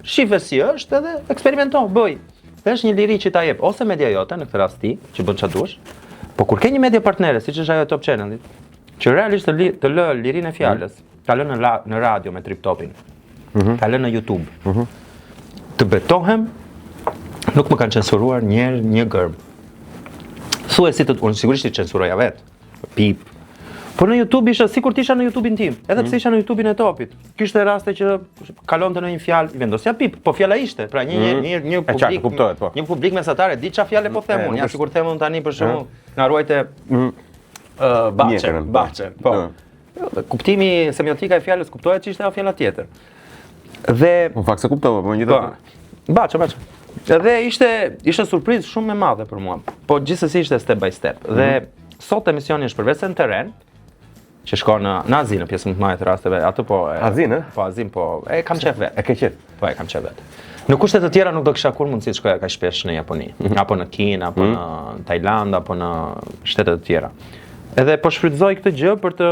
Shife si është edhe eksperimento, bëj. Dhe është një liri që ta jep ose media jote në këtë rast ti, që bën çfarë duash. Po kur ke një media partnere, siç është ajo e Top Channel-it, që realisht të, li, të lë lirinë e fjalës, mm. ta lë në, la, në radio me Trip Topin, mm -hmm. ta lë në YouTube. Mm -hmm. Të betohem, nuk më kanë censuruar një një gërmë. Thuaj si të unë sigurisht i censuroja vetë. Pip. Po në YouTube isha sikur të isha në YouTube-in tim, edhe pse mm. isha në YouTube-in e Topit. Kishte raste që kalonte ndonjë fjalë, i vendosja pip, po fjala ishte. Pra një mm. një një publik, kuptohet, po. Një publik mesatar e di çfarë fjale po them unë. Ja sikur them unë tani për shembull, na ruajte mm. ë bahçen, po. bahçen, po. Kuptimi semiotika e fjalës kuptohet që ishte ajo fjala tjetër. Dhe në fakt s'e kuptova, po megjithatë. Po. Bahçe, bahçe. Dhe ishte ishte surprizë shumë e madhe për mua. Po gjithsesi ishte step by step. Dhe mm -hmm. sot emisioni është përveç se në terren, që shkon në në Azi në pjesën më të madhe të rasteve, atë po e Azin, ë? Po Azin, po e kam qejf vet. E ke qejf? Po e kam qejf vet. Në kushte të tjera nuk do kisha kurrë mundësi të shkoja kaq shpesh në Japoni, mm -hmm. apo në Kinë, apo mm -hmm. në Tajlandë, apo në shtete të tjera. Edhe po shfrytëzoj këtë gjë për të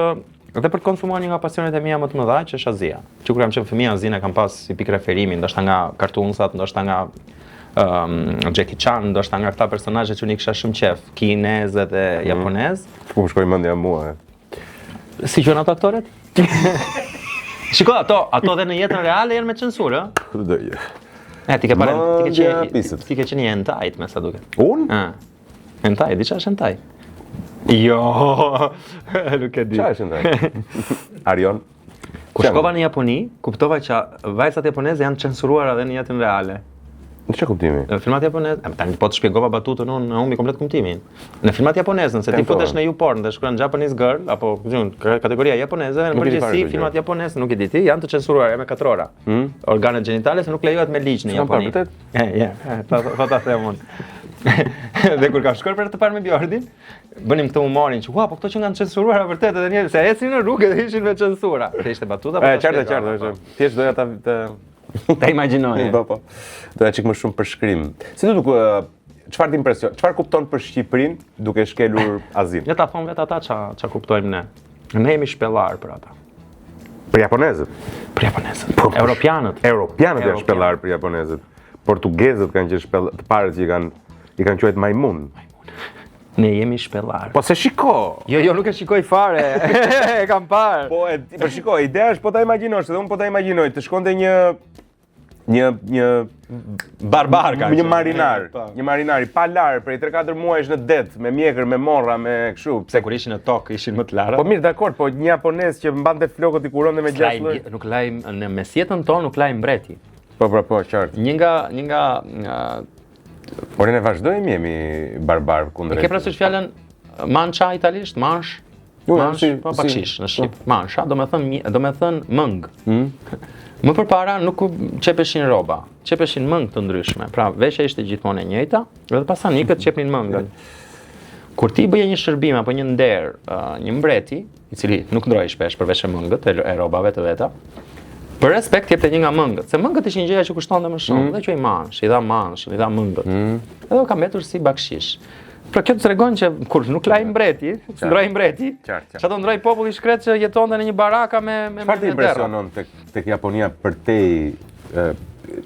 Dhe për të konsumuar një nga pasionet e mia më të mëdha, që është Azia. Që kur kam qenë fëmijë Azinë e kam pas si pikë referimi, ndoshta nga cartoonsat, ndoshta nga um, Jackie Chan, ndoshta nga këta personazhe që unë i kisha shumë qejf, kinez edhe mm. japonez. Ku më shkoi mendja mua? E. Si quhen ato aktorët? Shiko, ato, ato dhe në jetën reale janë me censurë, ë? Ku do të E, ti ke parë, ti ke qenë, ti ke qenë një hentai, me sa duket. Unë? Ë. Hentai, di çfarë është hentai? Jo, nuk e di. Çfarë është hentai? Arion. Kur shkova në Japoni, kuptova që vajzat japoneze janë censuruar edhe në jetën reale. Në çfarë kuptimi? Në filmat japonezë, tani po të shpjegova batutën unë, humbi komplet kuptimin. Në filmat japonezë, nëse ti futesh në YouPorn dhe shkruan Japanese girl apo kategoria japoneze, në përgjithësi filmat japonezë nuk i di ti, janë të censuruar me katrora. Hmm? Organet gjenitale se nuk lejohet me ligj në Japoni. E, je, po po ta them unë. Dhe kur kam shkuar për të parë me Bjordin, bënim këtë humorin që, ua, po këto që janë censuruara vërtet edhe një, se ecnin në rrugë dhe ishin me censura. Se ishte batuta, po. E qartë, e qartë, po. Thjesht doja ta të ta imagjinoj. Po, po. Doja çik më shumë përshkrim. Si të duke çfarë të impresion, çfarë kupton për Shqipërinë duke shkelur Azinë? Le ta thonë vetë ata ça ça kuptojmë ne. Ne jemi shpellar për ata. Për japonezët. Për japonezët. Po, europianët. Europianët janë shpellar për japonezët. Portugezët kanë qenë shpell të parët që i kanë i kanë quajtur majmun. Majmun. Ne jemi shpellar. Po se shiko. Jo, jo, nuk e shikoj fare. e kam parë. Po e po shiko, ideja është po ta imagjinosh, edhe unë po ta imagjinoj, të shkonte një. Një një barbar ka. Një marinar, po. një marinar i palarë prej 3-4 muajsh në det, me mjekër, me morra, me kështu. Pse kur ishin në tokë ishin më të lara? Po mirë, dakord, po një japonez që mbante flokët i kuronte me Laj, gjashtë lloj. nuk laj në mesjetën tonë nuk laj mbreti. Po, po, po, qartë. Një nga një nga nga Por ne vazhdojmë jemi barbar kundër. E ke parasysh fjalën mancha italisht, mansh? Jo, Mansh, si- po si- bakshish në shqip. Mansha, do me thënë, do me thënë mëng. Mm. Më përpara nuk u qepeshin rroba, qepeshin mëngë të ndryshme. Pra, veshja ishte gjithmonë e njëjta, dhe pasanikët qepnin mëngën. Kur ti bëje një shërbim apo një nder, ë, një mbreti, i cili nuk ndrohej shpesh përveç e mëngët e, e rrobave të veta, për respekt jepte një nga mëngët, se mëngët ishin gjëja që kushtonte më shumë, dhe quhej mansh, i dha mansh, i dha mëngët. Edhe u ka mbetur si bakshish. Pra kjo të tregon që kur nuk laj mbreti, s'ndroi mbreti, Qartë, qartë. ç'a do ndroi populli i shkret që jetonte në një baraka me me Çfarë të me derra. impresionon tek tek Japonia përtej e,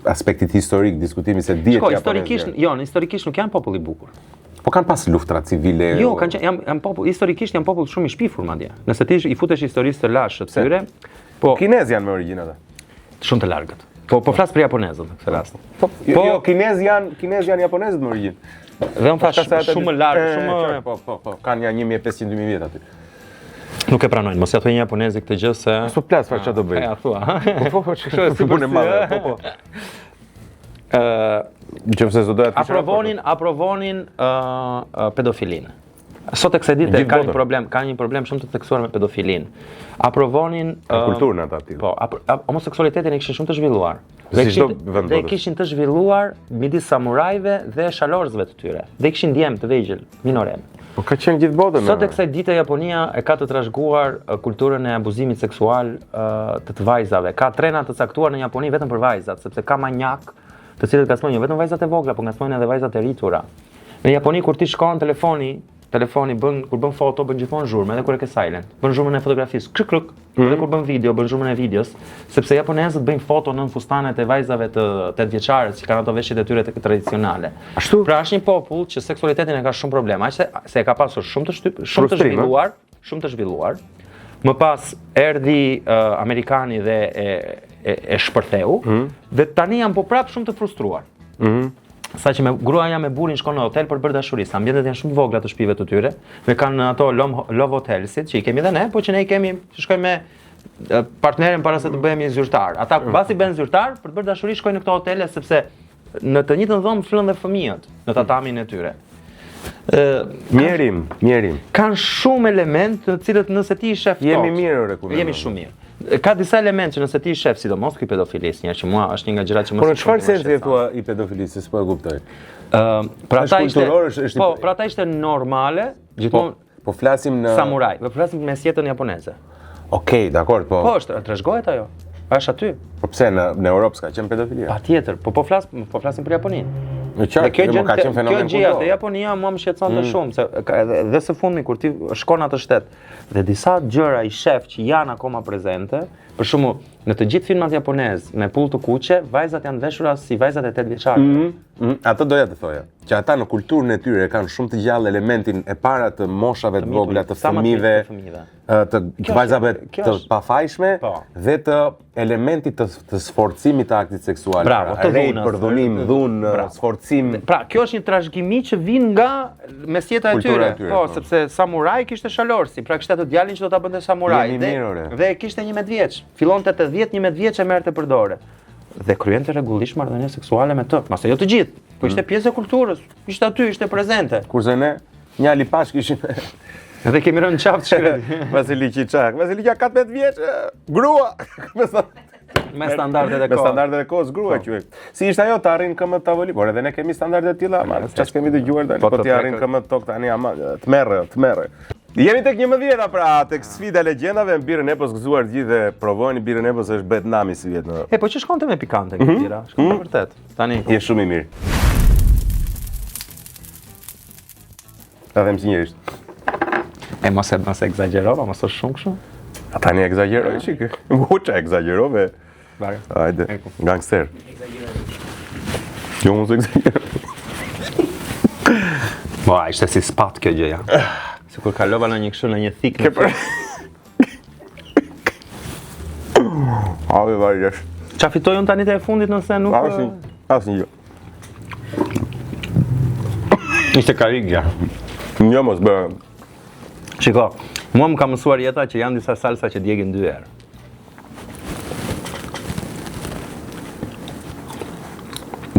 aspektit historik, diskutimi se dihet Shko, japonezët historikisht, janë. jo, në historikisht nuk janë popull i bukur. Po kanë pas luftra civile. Jo, kanë qenë janë janë popull, historikisht janë popull shumë i shpifur madje. Nëse ti i futesh historisë të lashtë të tyre, po Kinez janë me origjinë ata. shumë të largët. Po po flas për japonezët në këtë rast. Po, jo, jo, kinez janë, kinez janë japonezët me origjinë. Dhe unë thash Ka se ata shumë më di- larg, E, shumë më qartë, Po, po, po, kanë ja 1500-2000 vjet aty. nuk e pranojnë. Mos ja thuaj një japonezi këtë gjë se Po plas fare çfarë do bëj. Ja thua. Po, po, Kështu e si punë e për si, madhe, e. po, po. Ë Nëse s'do doja të kisha aprovonin, aprovonin ë ë, pedofilinë. Sot e kësaj dite Gjithë ka një botën. problem, ka një problem shumë të theksuar me pedofilinë. Aprovonin ë, kulturën ata tillë. Po, apro, a- homoseksualitetin e kishin shumë të zhvilluar. Dhe Si çdo kishin, vend dhe botës. kishin të zhvilluar midis samurajve dhe shalorësve të tyre. Dhe kishin djem të vegjël, minoren. Po ka qenë gjithë botën. Sot e e kësaj dite Japonia e ka të trashëguar e, kulturën e abuzimit seksual e, të të vajzave. Ka trena të caktuar në Japoni vetëm për vajzat, sepse ka manjak të cilët ngacmojnë jo vetëm vajzat e vogla, por ngacmojnë edhe vajzat e rritura. Në Japoni kur ti shkon telefoni, telefoni bën kur bën foto bën gjithmonë zhurmë, edhe kur e ke silent. Bën zhurmën e fotografisë, krk krk. Edhe kur bën video, bën zhurmën e videos, sepse japonezët bëjnë foto nën fustanet e vajzave të 8 vjeçarës që kanë ato veshjet e tyre të tradicionale. Ashtu? Pra është një popull që seksualitetin e ka shumë problem, aq se, se e ka pasur shumë të shtyp, shumë të Frustrim, ë? zhvilluar, shumë të zhvilluar. Më pas erdhi uh, amerikani dhe e, e, e shpërtheu dhe tani janë po prap shumë të frustruar. Sa që me gruaja me burrin shkon në hotel për të bërë dashuri, sa ambientet janë shumë të vogla të shtëpive të tyre, dhe kanë ato lom- love hotelsit që i kemi dhe ne, po që ne i kemi që shkojmë me e, partnerin para se të bëhemi zyrtar. Ata mbasi bëhen zyrtar, për të bërë dashuri shkojnë në këto hotele sepse në të njëjtën dhomë flën dhe fëmijët në tatamin e tyre. Ë Mjerim, mjerim. kanë shumë element të cilët nëse ti i shef Jemi ftohtë, mirë, ore, ku Jemi mendon. shumë mirë. Ka disa elemente që nëse ti i shef, sidomos ky pedofilis, një që mua është një nga gjërat që më Po në së çfarë shumti më sensi e shqetëson. thua i pedofilisë, s'po e kuptoj. Ë, pra Është ata ishte kulturor, është- është i- Po, pra ata ishte normale, gjithmonë Po flasim në samuraj. Po flasim me jetën japoneze. Okej, dakor, po. Po, është trashëgohet ajo. Është aty. Po pse në në Europë s'ka qenë pedofilia? Patjetër, po po flas, po flasim për Japoninë. Në Dhe qartë, kjo jo, gjë mo, ka qenë fenomen kjo gjëja kudo. te Japonia mua më shqetësonte shumë se ka edhe dhe së fundmi kur ti shkon atë shtet dhe disa gjëra i shef që janë akoma prezente, për shembull, në të gjithë filmat japonez me pull të kuqe, vajzat janë veshura si vajzat e 8 vjeçarëve. Mm, atë doja të thoja, që ata në kulturën e tyre kanë shumë të gjallë elementin e para të moshave të vogla, të Sa më të fëmijëve, të fëmijëve. ë, të të vajzave kjo të është- pafajshme Po. dhe të elementit të, të sforcimit të aktit seksual. Bravo, Pra, të rape, dhunës. përdhunim, dhunë, Bravo. sforcim. Pra, kjo është një trashëgimi që vin nga mesjeta e Kultura tyre. e tyre, Po, po. sepse samuraj kishte shalorsi, pra kishte atë djalin që do ta bënte samuraj. Jemi Dhe, mirë, ore. dhe kishte 11 vjeç. Fillonte te 10-11 vjeç e merrte për dore. Dhe kryente rregullisht marrëdhënie seksuale me të. Mase jo të gjithë, po Mm. ishte pjesë e kulturës, ishte aty, ishte prezente. Kurse ne, një Ali Pash kishim Edhe kemi rënë qafë të shkret. Vasili Qiçak. Vasili Qiçak 14 vjeç, e, grua. Me sta- Me standardet e Me kohës. standardet e kohës grua quhet. Si ishte ajo të arrin këmbët tavolinë, por edhe ne kemi standarde të tilla, ama çfarë kemi dëgjuar tani? Po Po të ti arrin prek- këmbët tokë tani ama të merre, të merre. Jemi tek 11-a pra, tek sfida e legjendave, në birrën e Epos gëzuar të gjithë dhe provojeni birrën e Epos është bëhet nami si vjet në. E, po që shkonte me pikante këtë Mhm. gjëra, shkonte vërtet. Tani, Je shumë i mirë. Ta them sinqerisht. e mos e mos e ekzagjerova, mos është shumë kështu. A tani ekzagjeroj çik. U ça ekzagjerove. Bare. Hajde, Eku. gangster. Jo, mos ekzagjeroj. Po, a, ishte si spat kjo gjëja. Sikur kalova në një kështu në një thikë. në Ke për... Ave varjesh. Ça fitoj unë tani te e fundit nëse nuk... Asnjë, asnjë gjë. Ishte karrigia. Jo mos bë. Shiko, mua më ka mësuar jeta që janë disa salsa që djegin dy herë.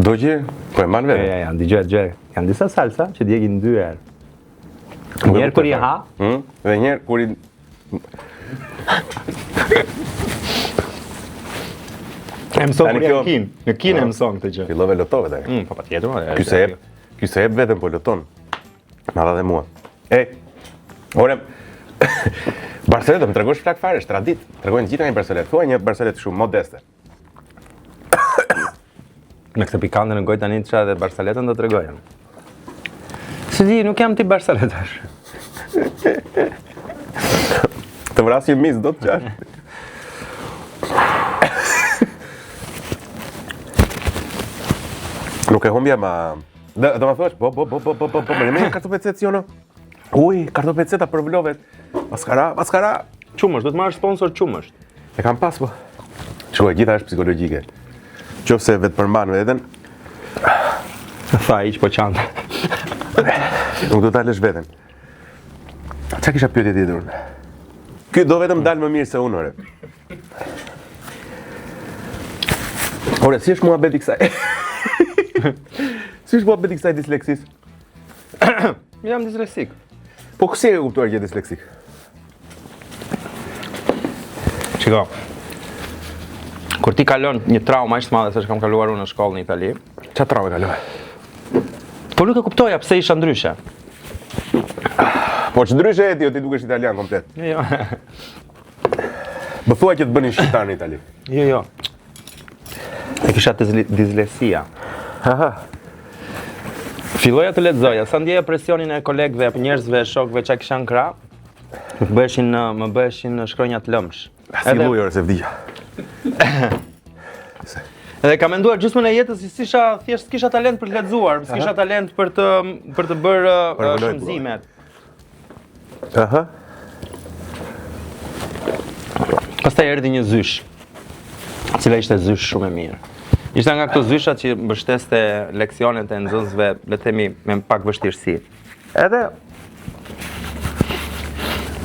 Do gjë, po e mban vetë. Ja, ja, dëgjoj, dëgjoj. Janë disa salsa që djegin dy herë. Një herë kur i ha, hm? Dhe një herë kur i E mëson kur je në Kinë. Në Kinë e mëson këtë gjë. Fillove lotove tani. Mm, po patjetër. Ky se jep, ky se jep vetëm po loton. Ma dha dhe mua. E, ore, Barcoletë, më tregosh flak fare, është traditë. Tregojnë gjithë një barcoletë. Thuaj një barcoletë shumë modeste. Me këtë pikante në gojë tani ça edhe barcoletën do tregojmë. S'e di, nuk jam tip barcoletash. Të vras një mizë, do të qash. Nuk e humbja ma... Do, do ma thuash, bo, bo, bo, bo, bo, bo, bo, më një kartopecet si ono. Uj, kartopeceta për vlovet. Maskara, maskara. Qumësht, do të marrësh sponsor qumësht. E kam pas, po. Shiko, e gjitha është psikologjike. Qoftë se vetëpërmban veten, Tha ai që po qante. nuk do ta lësh veten. Ça kisha pyetje tjetër unë? Ky do vetëm dal më mirë se unë, ore. Ore, si është muhabeti i kësaj? si është muhabeti i kësaj disleksisë? Jam disleksik. Po si e ke kuptuar që je disleksik? Shiko. Kur ti kalon një traumë aq të madhe sa kam kaluar unë në shkollë në Itali, Ça traume kalove? Po nuk e kuptoja pse isha ndryshe. Po ç'ndryshe je ti, jo ti dukesh italian komplet. Jo, jo. Më thua që të bënin shqiptar në Itali. Jo, jo. E kisha te disleksia. Aha. Filloja të lexoja, sa ndjeja presionin e kolegëve apo njerëzve, shokëve që kisha në krah, më bëheshin më bëheshin shkronjat lëmsh. Si Edhe... ore se vdija. Edhe kam menduar gjysmën e jetës si s'isha thjesht s'kisha talent për të lexuar, s'kisha talent për të për të bërë uh, shumëzimet. Aha. Pastaj erdhi një zyshë, cila ishte zyshë shumë e mirë. Ishte nga këto zyshat që mbështeste leksionet e nxënësve, le të themi, me pak vështirësi. Edhe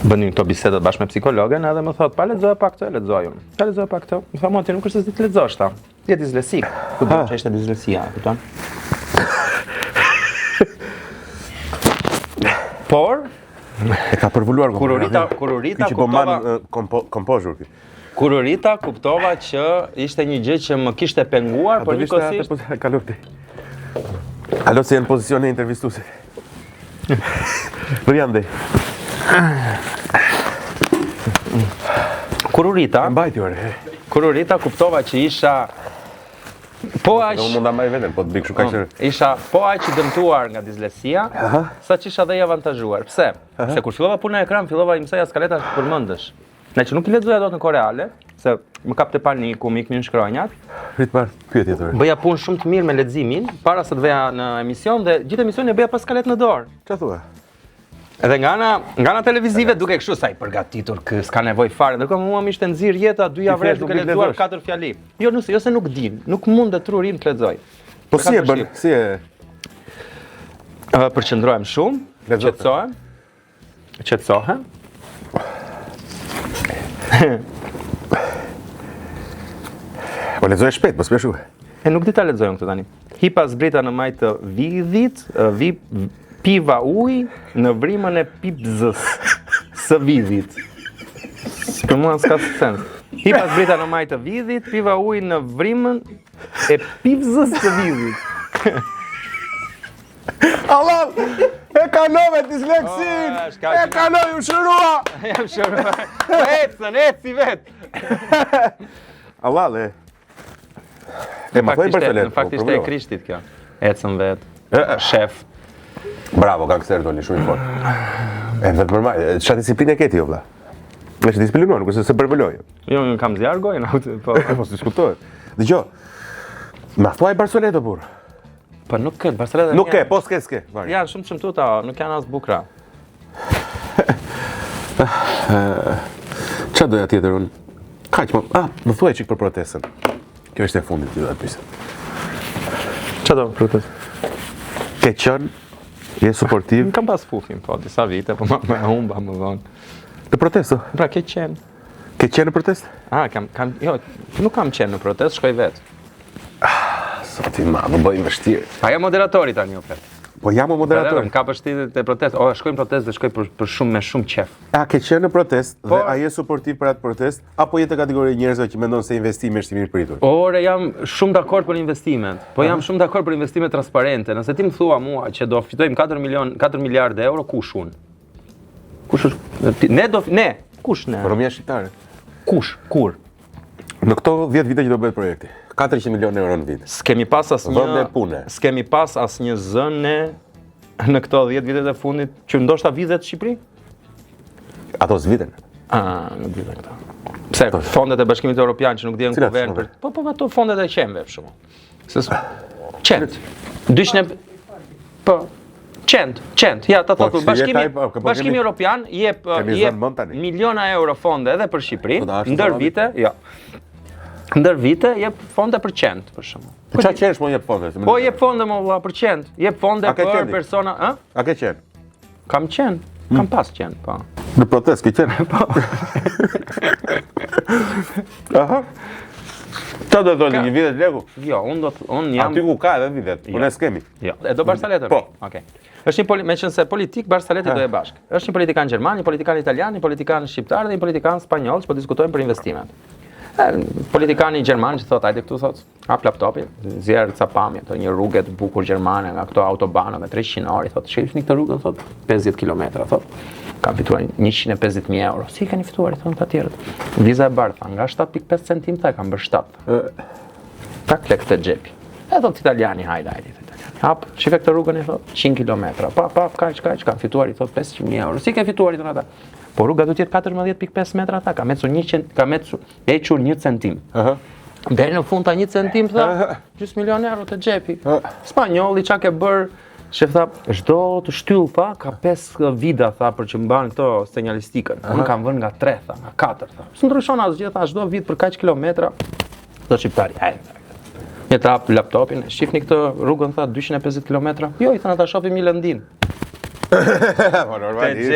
bënim këto bisedat bashkë me psikologen edhe më thotë, pa lexoje pak këtë, lexoj unë. Pa lexoje pak këtë. Më tha, "Mua ti nuk është se s'di të lexosh, tha. Ti je disleksik. Ku do të ishte disleksia, kupton? Por e ka përvuluar kur u rrita, kur u rrita po kuptova po composure ky. Kur u rrita kuptova që ishte një gjë që më kishte penguar, por njëkohësisht po kalo ti. Alo se në pozicionin e intervistuesit. Po jam dhe. Kur u rrita, mbajti ore. Kur u rrita kuptova që isha po aq Nuk mund ta mbaj veten, po të bëj kështu kaq. Po, isha po aq i dëmtuar nga disleksia, sa që isha dhe i avantazhuar. Pse? Se kur fillova punën në ekran, fillova i mësoja skaletat përmendësh. Nga që nuk i lexoja dot në kohë reale, se më kapte paniku, më iknin shkronjat. Prit par pyetje të. Bëja punë shumë të mirë me leximin para se të veja në emision dhe gjithë emisionin e bëja pa skaletë në dorë. Çfarë thua? Edhe nga ana, nga ana televizive dukej kështu sa i përgatitur ky, s'ka nevojë fare. Ndërkohë mua më ishte nxirë jeta dy javë rresht duke lexuar katër fjali. Jo, nuk, jo se nuk di, nuk mundet truri im të lexoj. Po si e bën? Si e Ë përqendrohem shumë, qetësohem. Qetësohem. Po lexoj shpejt, po s'peshu. E nuk di ta lexoj unë këtë tani. Hipa zbrita në majë të vidhit, vi, piva ujë në vrimën e pipzës së vidhit. Për mua s'ka sens. Hipa zbrita në majë të vidhit, piva ujë në vrimën e pipzës së vidhit. Allah, e kalove disleksin, oh, e kaloj, u shërua. Jam shërua. Ecën, eci vetë. Allah, dhe. E ma thoj për Në fakt ishte e Krishtit kjo. Ecën vetë. Shef. Bravo, gangster doli shumë i fortë. E vetë për maj, ça disipline ke ti, o vlla? Me që disiplinuar, nuk është se përvëloj. Jo, unë kam zjarr gojën, po. Po, s'diskutohet. Dëgjo, ma thuaj barcoletë, burrë. Po nuk ke, barcoletë. Nuk ke, po s'ke, s'ke. Janë shumë të shëmtuta, nuk janë as bukura. Ça doja tjetër unë? Kaq, më, ah, më thuaj çik për protestën. Kjo është e fundit që do të pyes. Çfarë do protestë? Ke qenë je suportiv? Kam pas pufin, po, disa vite, po më, më humba më vonë. Në protestë? Pra, ke qenë. Ke qenë në protestë? Ah, kam, kam, jo, nuk kam qenë në protestë, shkoj vetë. Ah, Zot i madh, më bëj vështirë. A je moderatori tani, o plak? Po jam o moderator. Më kapësh ti te protestë, o, shkoj në protestë dhe shkoj për, për shumë me shumë qef. A ke qenë në protestë po, dhe a je suportiv për atë protestë, apo je te kategori njerëzve që mendon se investimi është i mirëpritur? Ore, jam shumë dakord për investimet, po jam shumë dakord për investime transparente. Nëse ti më thua mua që do fitojmë 4 milion, 4 miliardë euro, kush unë? Kush është? Ne do ne, kush ne? Ekonomia shqiptare. Kush? Kur? Në këto 10 vite që do bëhet projekti, 400 milionë euro në vit. S'kemi pas asnjë vende pune. S'kemi pas asnjë zë ne në këto 10 vitet e fundit që ndoshta vidhet në Shqipëri? Ato s'vidhen. Ah, nuk vidhen këto. Pse fondet e Bashkimit Evropian që nuk dihen ku vjen për po po ato fondet e qenve për shembull. Se qentë. 200 po qentë, qentë. Ja, ta po, thotë Bashkimi po, po, Bashkimi Evropian jep jep miliona euro fonde edhe për Shqipërinë, po, ndër vite, jo. Ndër vite jep fonde për qentë, për shembull. Po çfarë qensh mo jep fonde? Po jep fonde mo vëlla për qentë, jep fonde për persona, ë? A ke qenë? Kam qenë, kam hmm. pas qenë, po. Në protestë ke qenë? Po. Aha. Ça do të thotë një vidhet leku? Jo, unë do të unë jam Aty ku ka edhe vidhet, po ne s'kemi. Jo. E do barsaletën? Po. Okej. Është një poli, meqenëse politik barsalete do e bashk. Është një politikan gjerman, një politikan italian, një politikan shqiptar dhe një politikan spanjoll që po diskutojnë për investimet. E, politikani gjerman që thotë, hajde këtu thotë, Hap laptopin, nxjerr ca pamje të një rruge të bukur gjermane nga këto autobana me 300 orë, thotë, shihni këtë rrugën, thotë, 50 kilometra, thotë. Kam fituar 150.000 euro. Si i keni fituar, i thonë këta tjerët. Viza e bardhë, tha, nga 7.5 cm, tha, e kam bërë 7. Tak lekë te xhepi. E thotë italiani, hajde, hajde, thotë italiani. Hap, shife këtë rrugën, i thotë, 100 kilometra. Pa, pa, kaq, kaq, kam fituar, i thotë, 500.000 euro. Si ke fituar, i thonë ata. Po rruga do të jetë 14.5 metra, tha, kam ecur 100, kam ecur Ecur një centim. Aha. Deri në fund ta një centim, tha, gjysmë milion euro te xhepi. Spanjolli, ça ke bërë, Shef tha, çdo të shtyllë, tha, ka 5 vida, tha, për që mban këto senjalistikën. Unë kam vënë nga 3, tha, nga 4, tha. S'ndryshon asgjë, tha, çdo vit për kaq kilometra, do shqiptari, hajde. Një të hap laptopin, shifni këtë rrugën, tha, 250 kilometra. Jo, i thënë, ata shofim një lëndinë. Po, normalisht.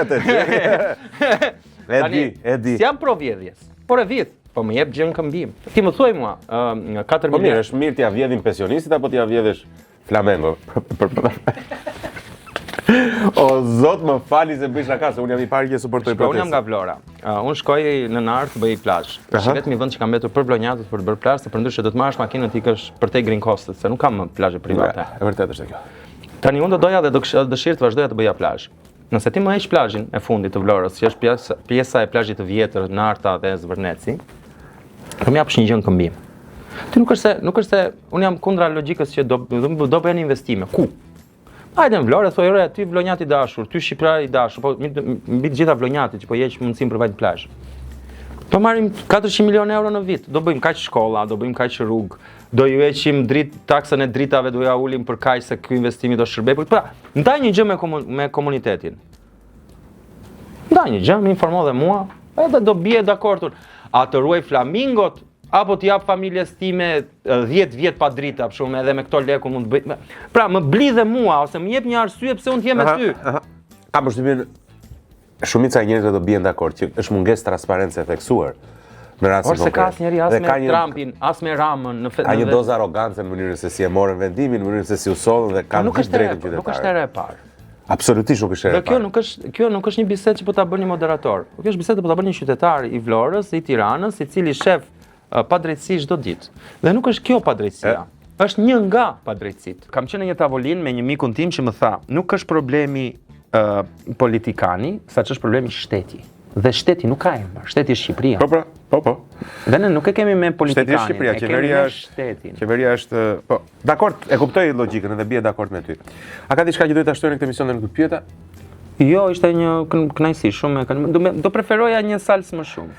Te xhepi. E di, e di. S'jam pro vjedhjes, por e vjedh, po më jep gjë në këmbim. Ti më thuaj mua, ë 4 Po mirë, është mirë t'ia vjedhim pensionistit apo t'ia vjedhësh Flamengo? O zot, më fali se bëj shaka, se unë jam i pari që suportoj protestën. Unë jam nga Vlora. Uh, unë shkoj në Nartë të bëj plazh. Është i vetmi vend që ka mbetur për vlonjatët për të bërë plazh, se përndryshe do të marrësh makinën të ikësh përtej Grinkostit, se nuk ka më plazhe private. E vërtetë është kjo. Tani unë do doja dhe do kisha dëshirë të vazhdoja të bëja plazh. Nëse ti më heq plazhin e fundit të Vlorës, që është pjesa, pjesa e plazhit të vjetër, Narta dhe Zvërneci, do më japësh një gjë në këmbim. Ti nuk është se nuk është se unë jam kundra logjikës që do do, do bëhen investime. Ku? Hajde në Vlorë, thuaj ore, ty vlonjat i dashur, ty shqiptar i dashur, po mbi të gjitha vlonjatit që po heq mundësinë për vajt në plazh. Do marrim 400 milionë euro në vit, do bëjmë kaq shkolla, do bëjmë kaq rrugë, do ju heqim drit, taksën e dritave, do ja ulim për kaq se ky investimi do shërbejë. Pra, ndaj një gjë me komun, me komunitetin. Ndaj një gjë, më informo dhe mua, edhe do bie dakord unë. A të ruaj flamingot apo t'i jap familjes time 10 vjet pa drita, për shembull, edhe me këto lekë mund të bëj. Pra, më bli dhe mua ose më jep një arsye pse unë të jem me ty. Kam përshtypjen shumica e njerëzve do bien dakord që është mungesë transparence e theksuar në rastin konkret. Por s'e ka asnjeri as me një, Trumpin, as me Ramën në Ka një dozë arrogance në mënyrën se si e morën vendimin, në mënyrën se si u sollën dhe kanë nuk është drejtën qytetarët. Nuk është hera e parë. Absolutisht nuk është hera e parë. Dhe kjo nuk është kjo nuk është një bisedë që po ta bën një moderator. Kjo është bisedë që po ta bën një qytetar i Vlorës, i Tiranës, i cili shef padrejtësi çdo ditë. Dhe nuk është kjo padrejtësia. Është një nga padrejtësitë. Kam qenë në një tavolinë me një mikun tim që më tha, nuk është problemi uh, politikani, sa që është problemi shteti. Dhe shteti nuk ka emër, shteti është Shqipëria. Po, po, po, po. Dhe ne nuk e kemi me politikanin, shteti është Shqipëria, qeveria është shtetin. Qeveria është, po, dakord, e kuptoj logjikën dhe bie dakord me ty. A ka diçka që duhet ta shtoj në këtë emision dhe nuk të pyeta? Jo, ishte një kënaqësi shumë e do, do preferoja një salsë më shumë.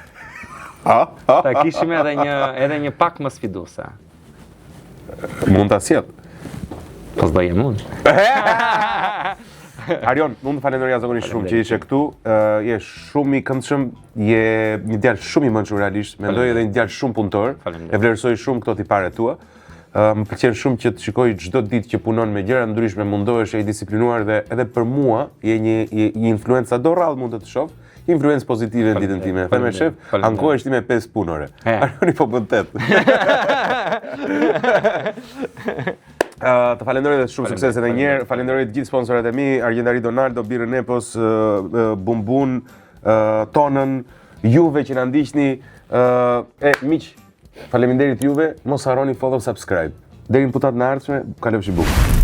A? Ta kishim edhe një edhe një pak më sfiduese. Mund ta sjell. Po s'do jem unë. Arion, unë të falenderoj jashtëzakonisht shumë që ishe këtu. Uh, je shumë i këndshëm, je një djalë shumë i mençur realisht, mendoj edhe një djalë shumë punëtor. E vlerësoj shumë këto tipare tua. Uh, më pëlqen shumë që të shikoj çdo ditë që punon me gjëra ndryshme, mundohesh je i disiplinuar dhe edhe për mua je një je një influencë sado rrallë mund të të shoh, influencë pozitive në ditën time. Them e shef, ankohesh ti me 5 punë ore. Arjoni po bën 8. Uh, të falenderoj dhe shumë sukses edhe një herë. Falenderoj të gjithë sponsorat e mi, Argjendari Donaldo, Birrën Epos, uh, uh, Bumbun, uh, Tonën, juve që na ndiqni, uh, e miq, faleminderit juve, mos harroni follow, subscribe. Deri në putatën e ardhshme, kalofshi bukur.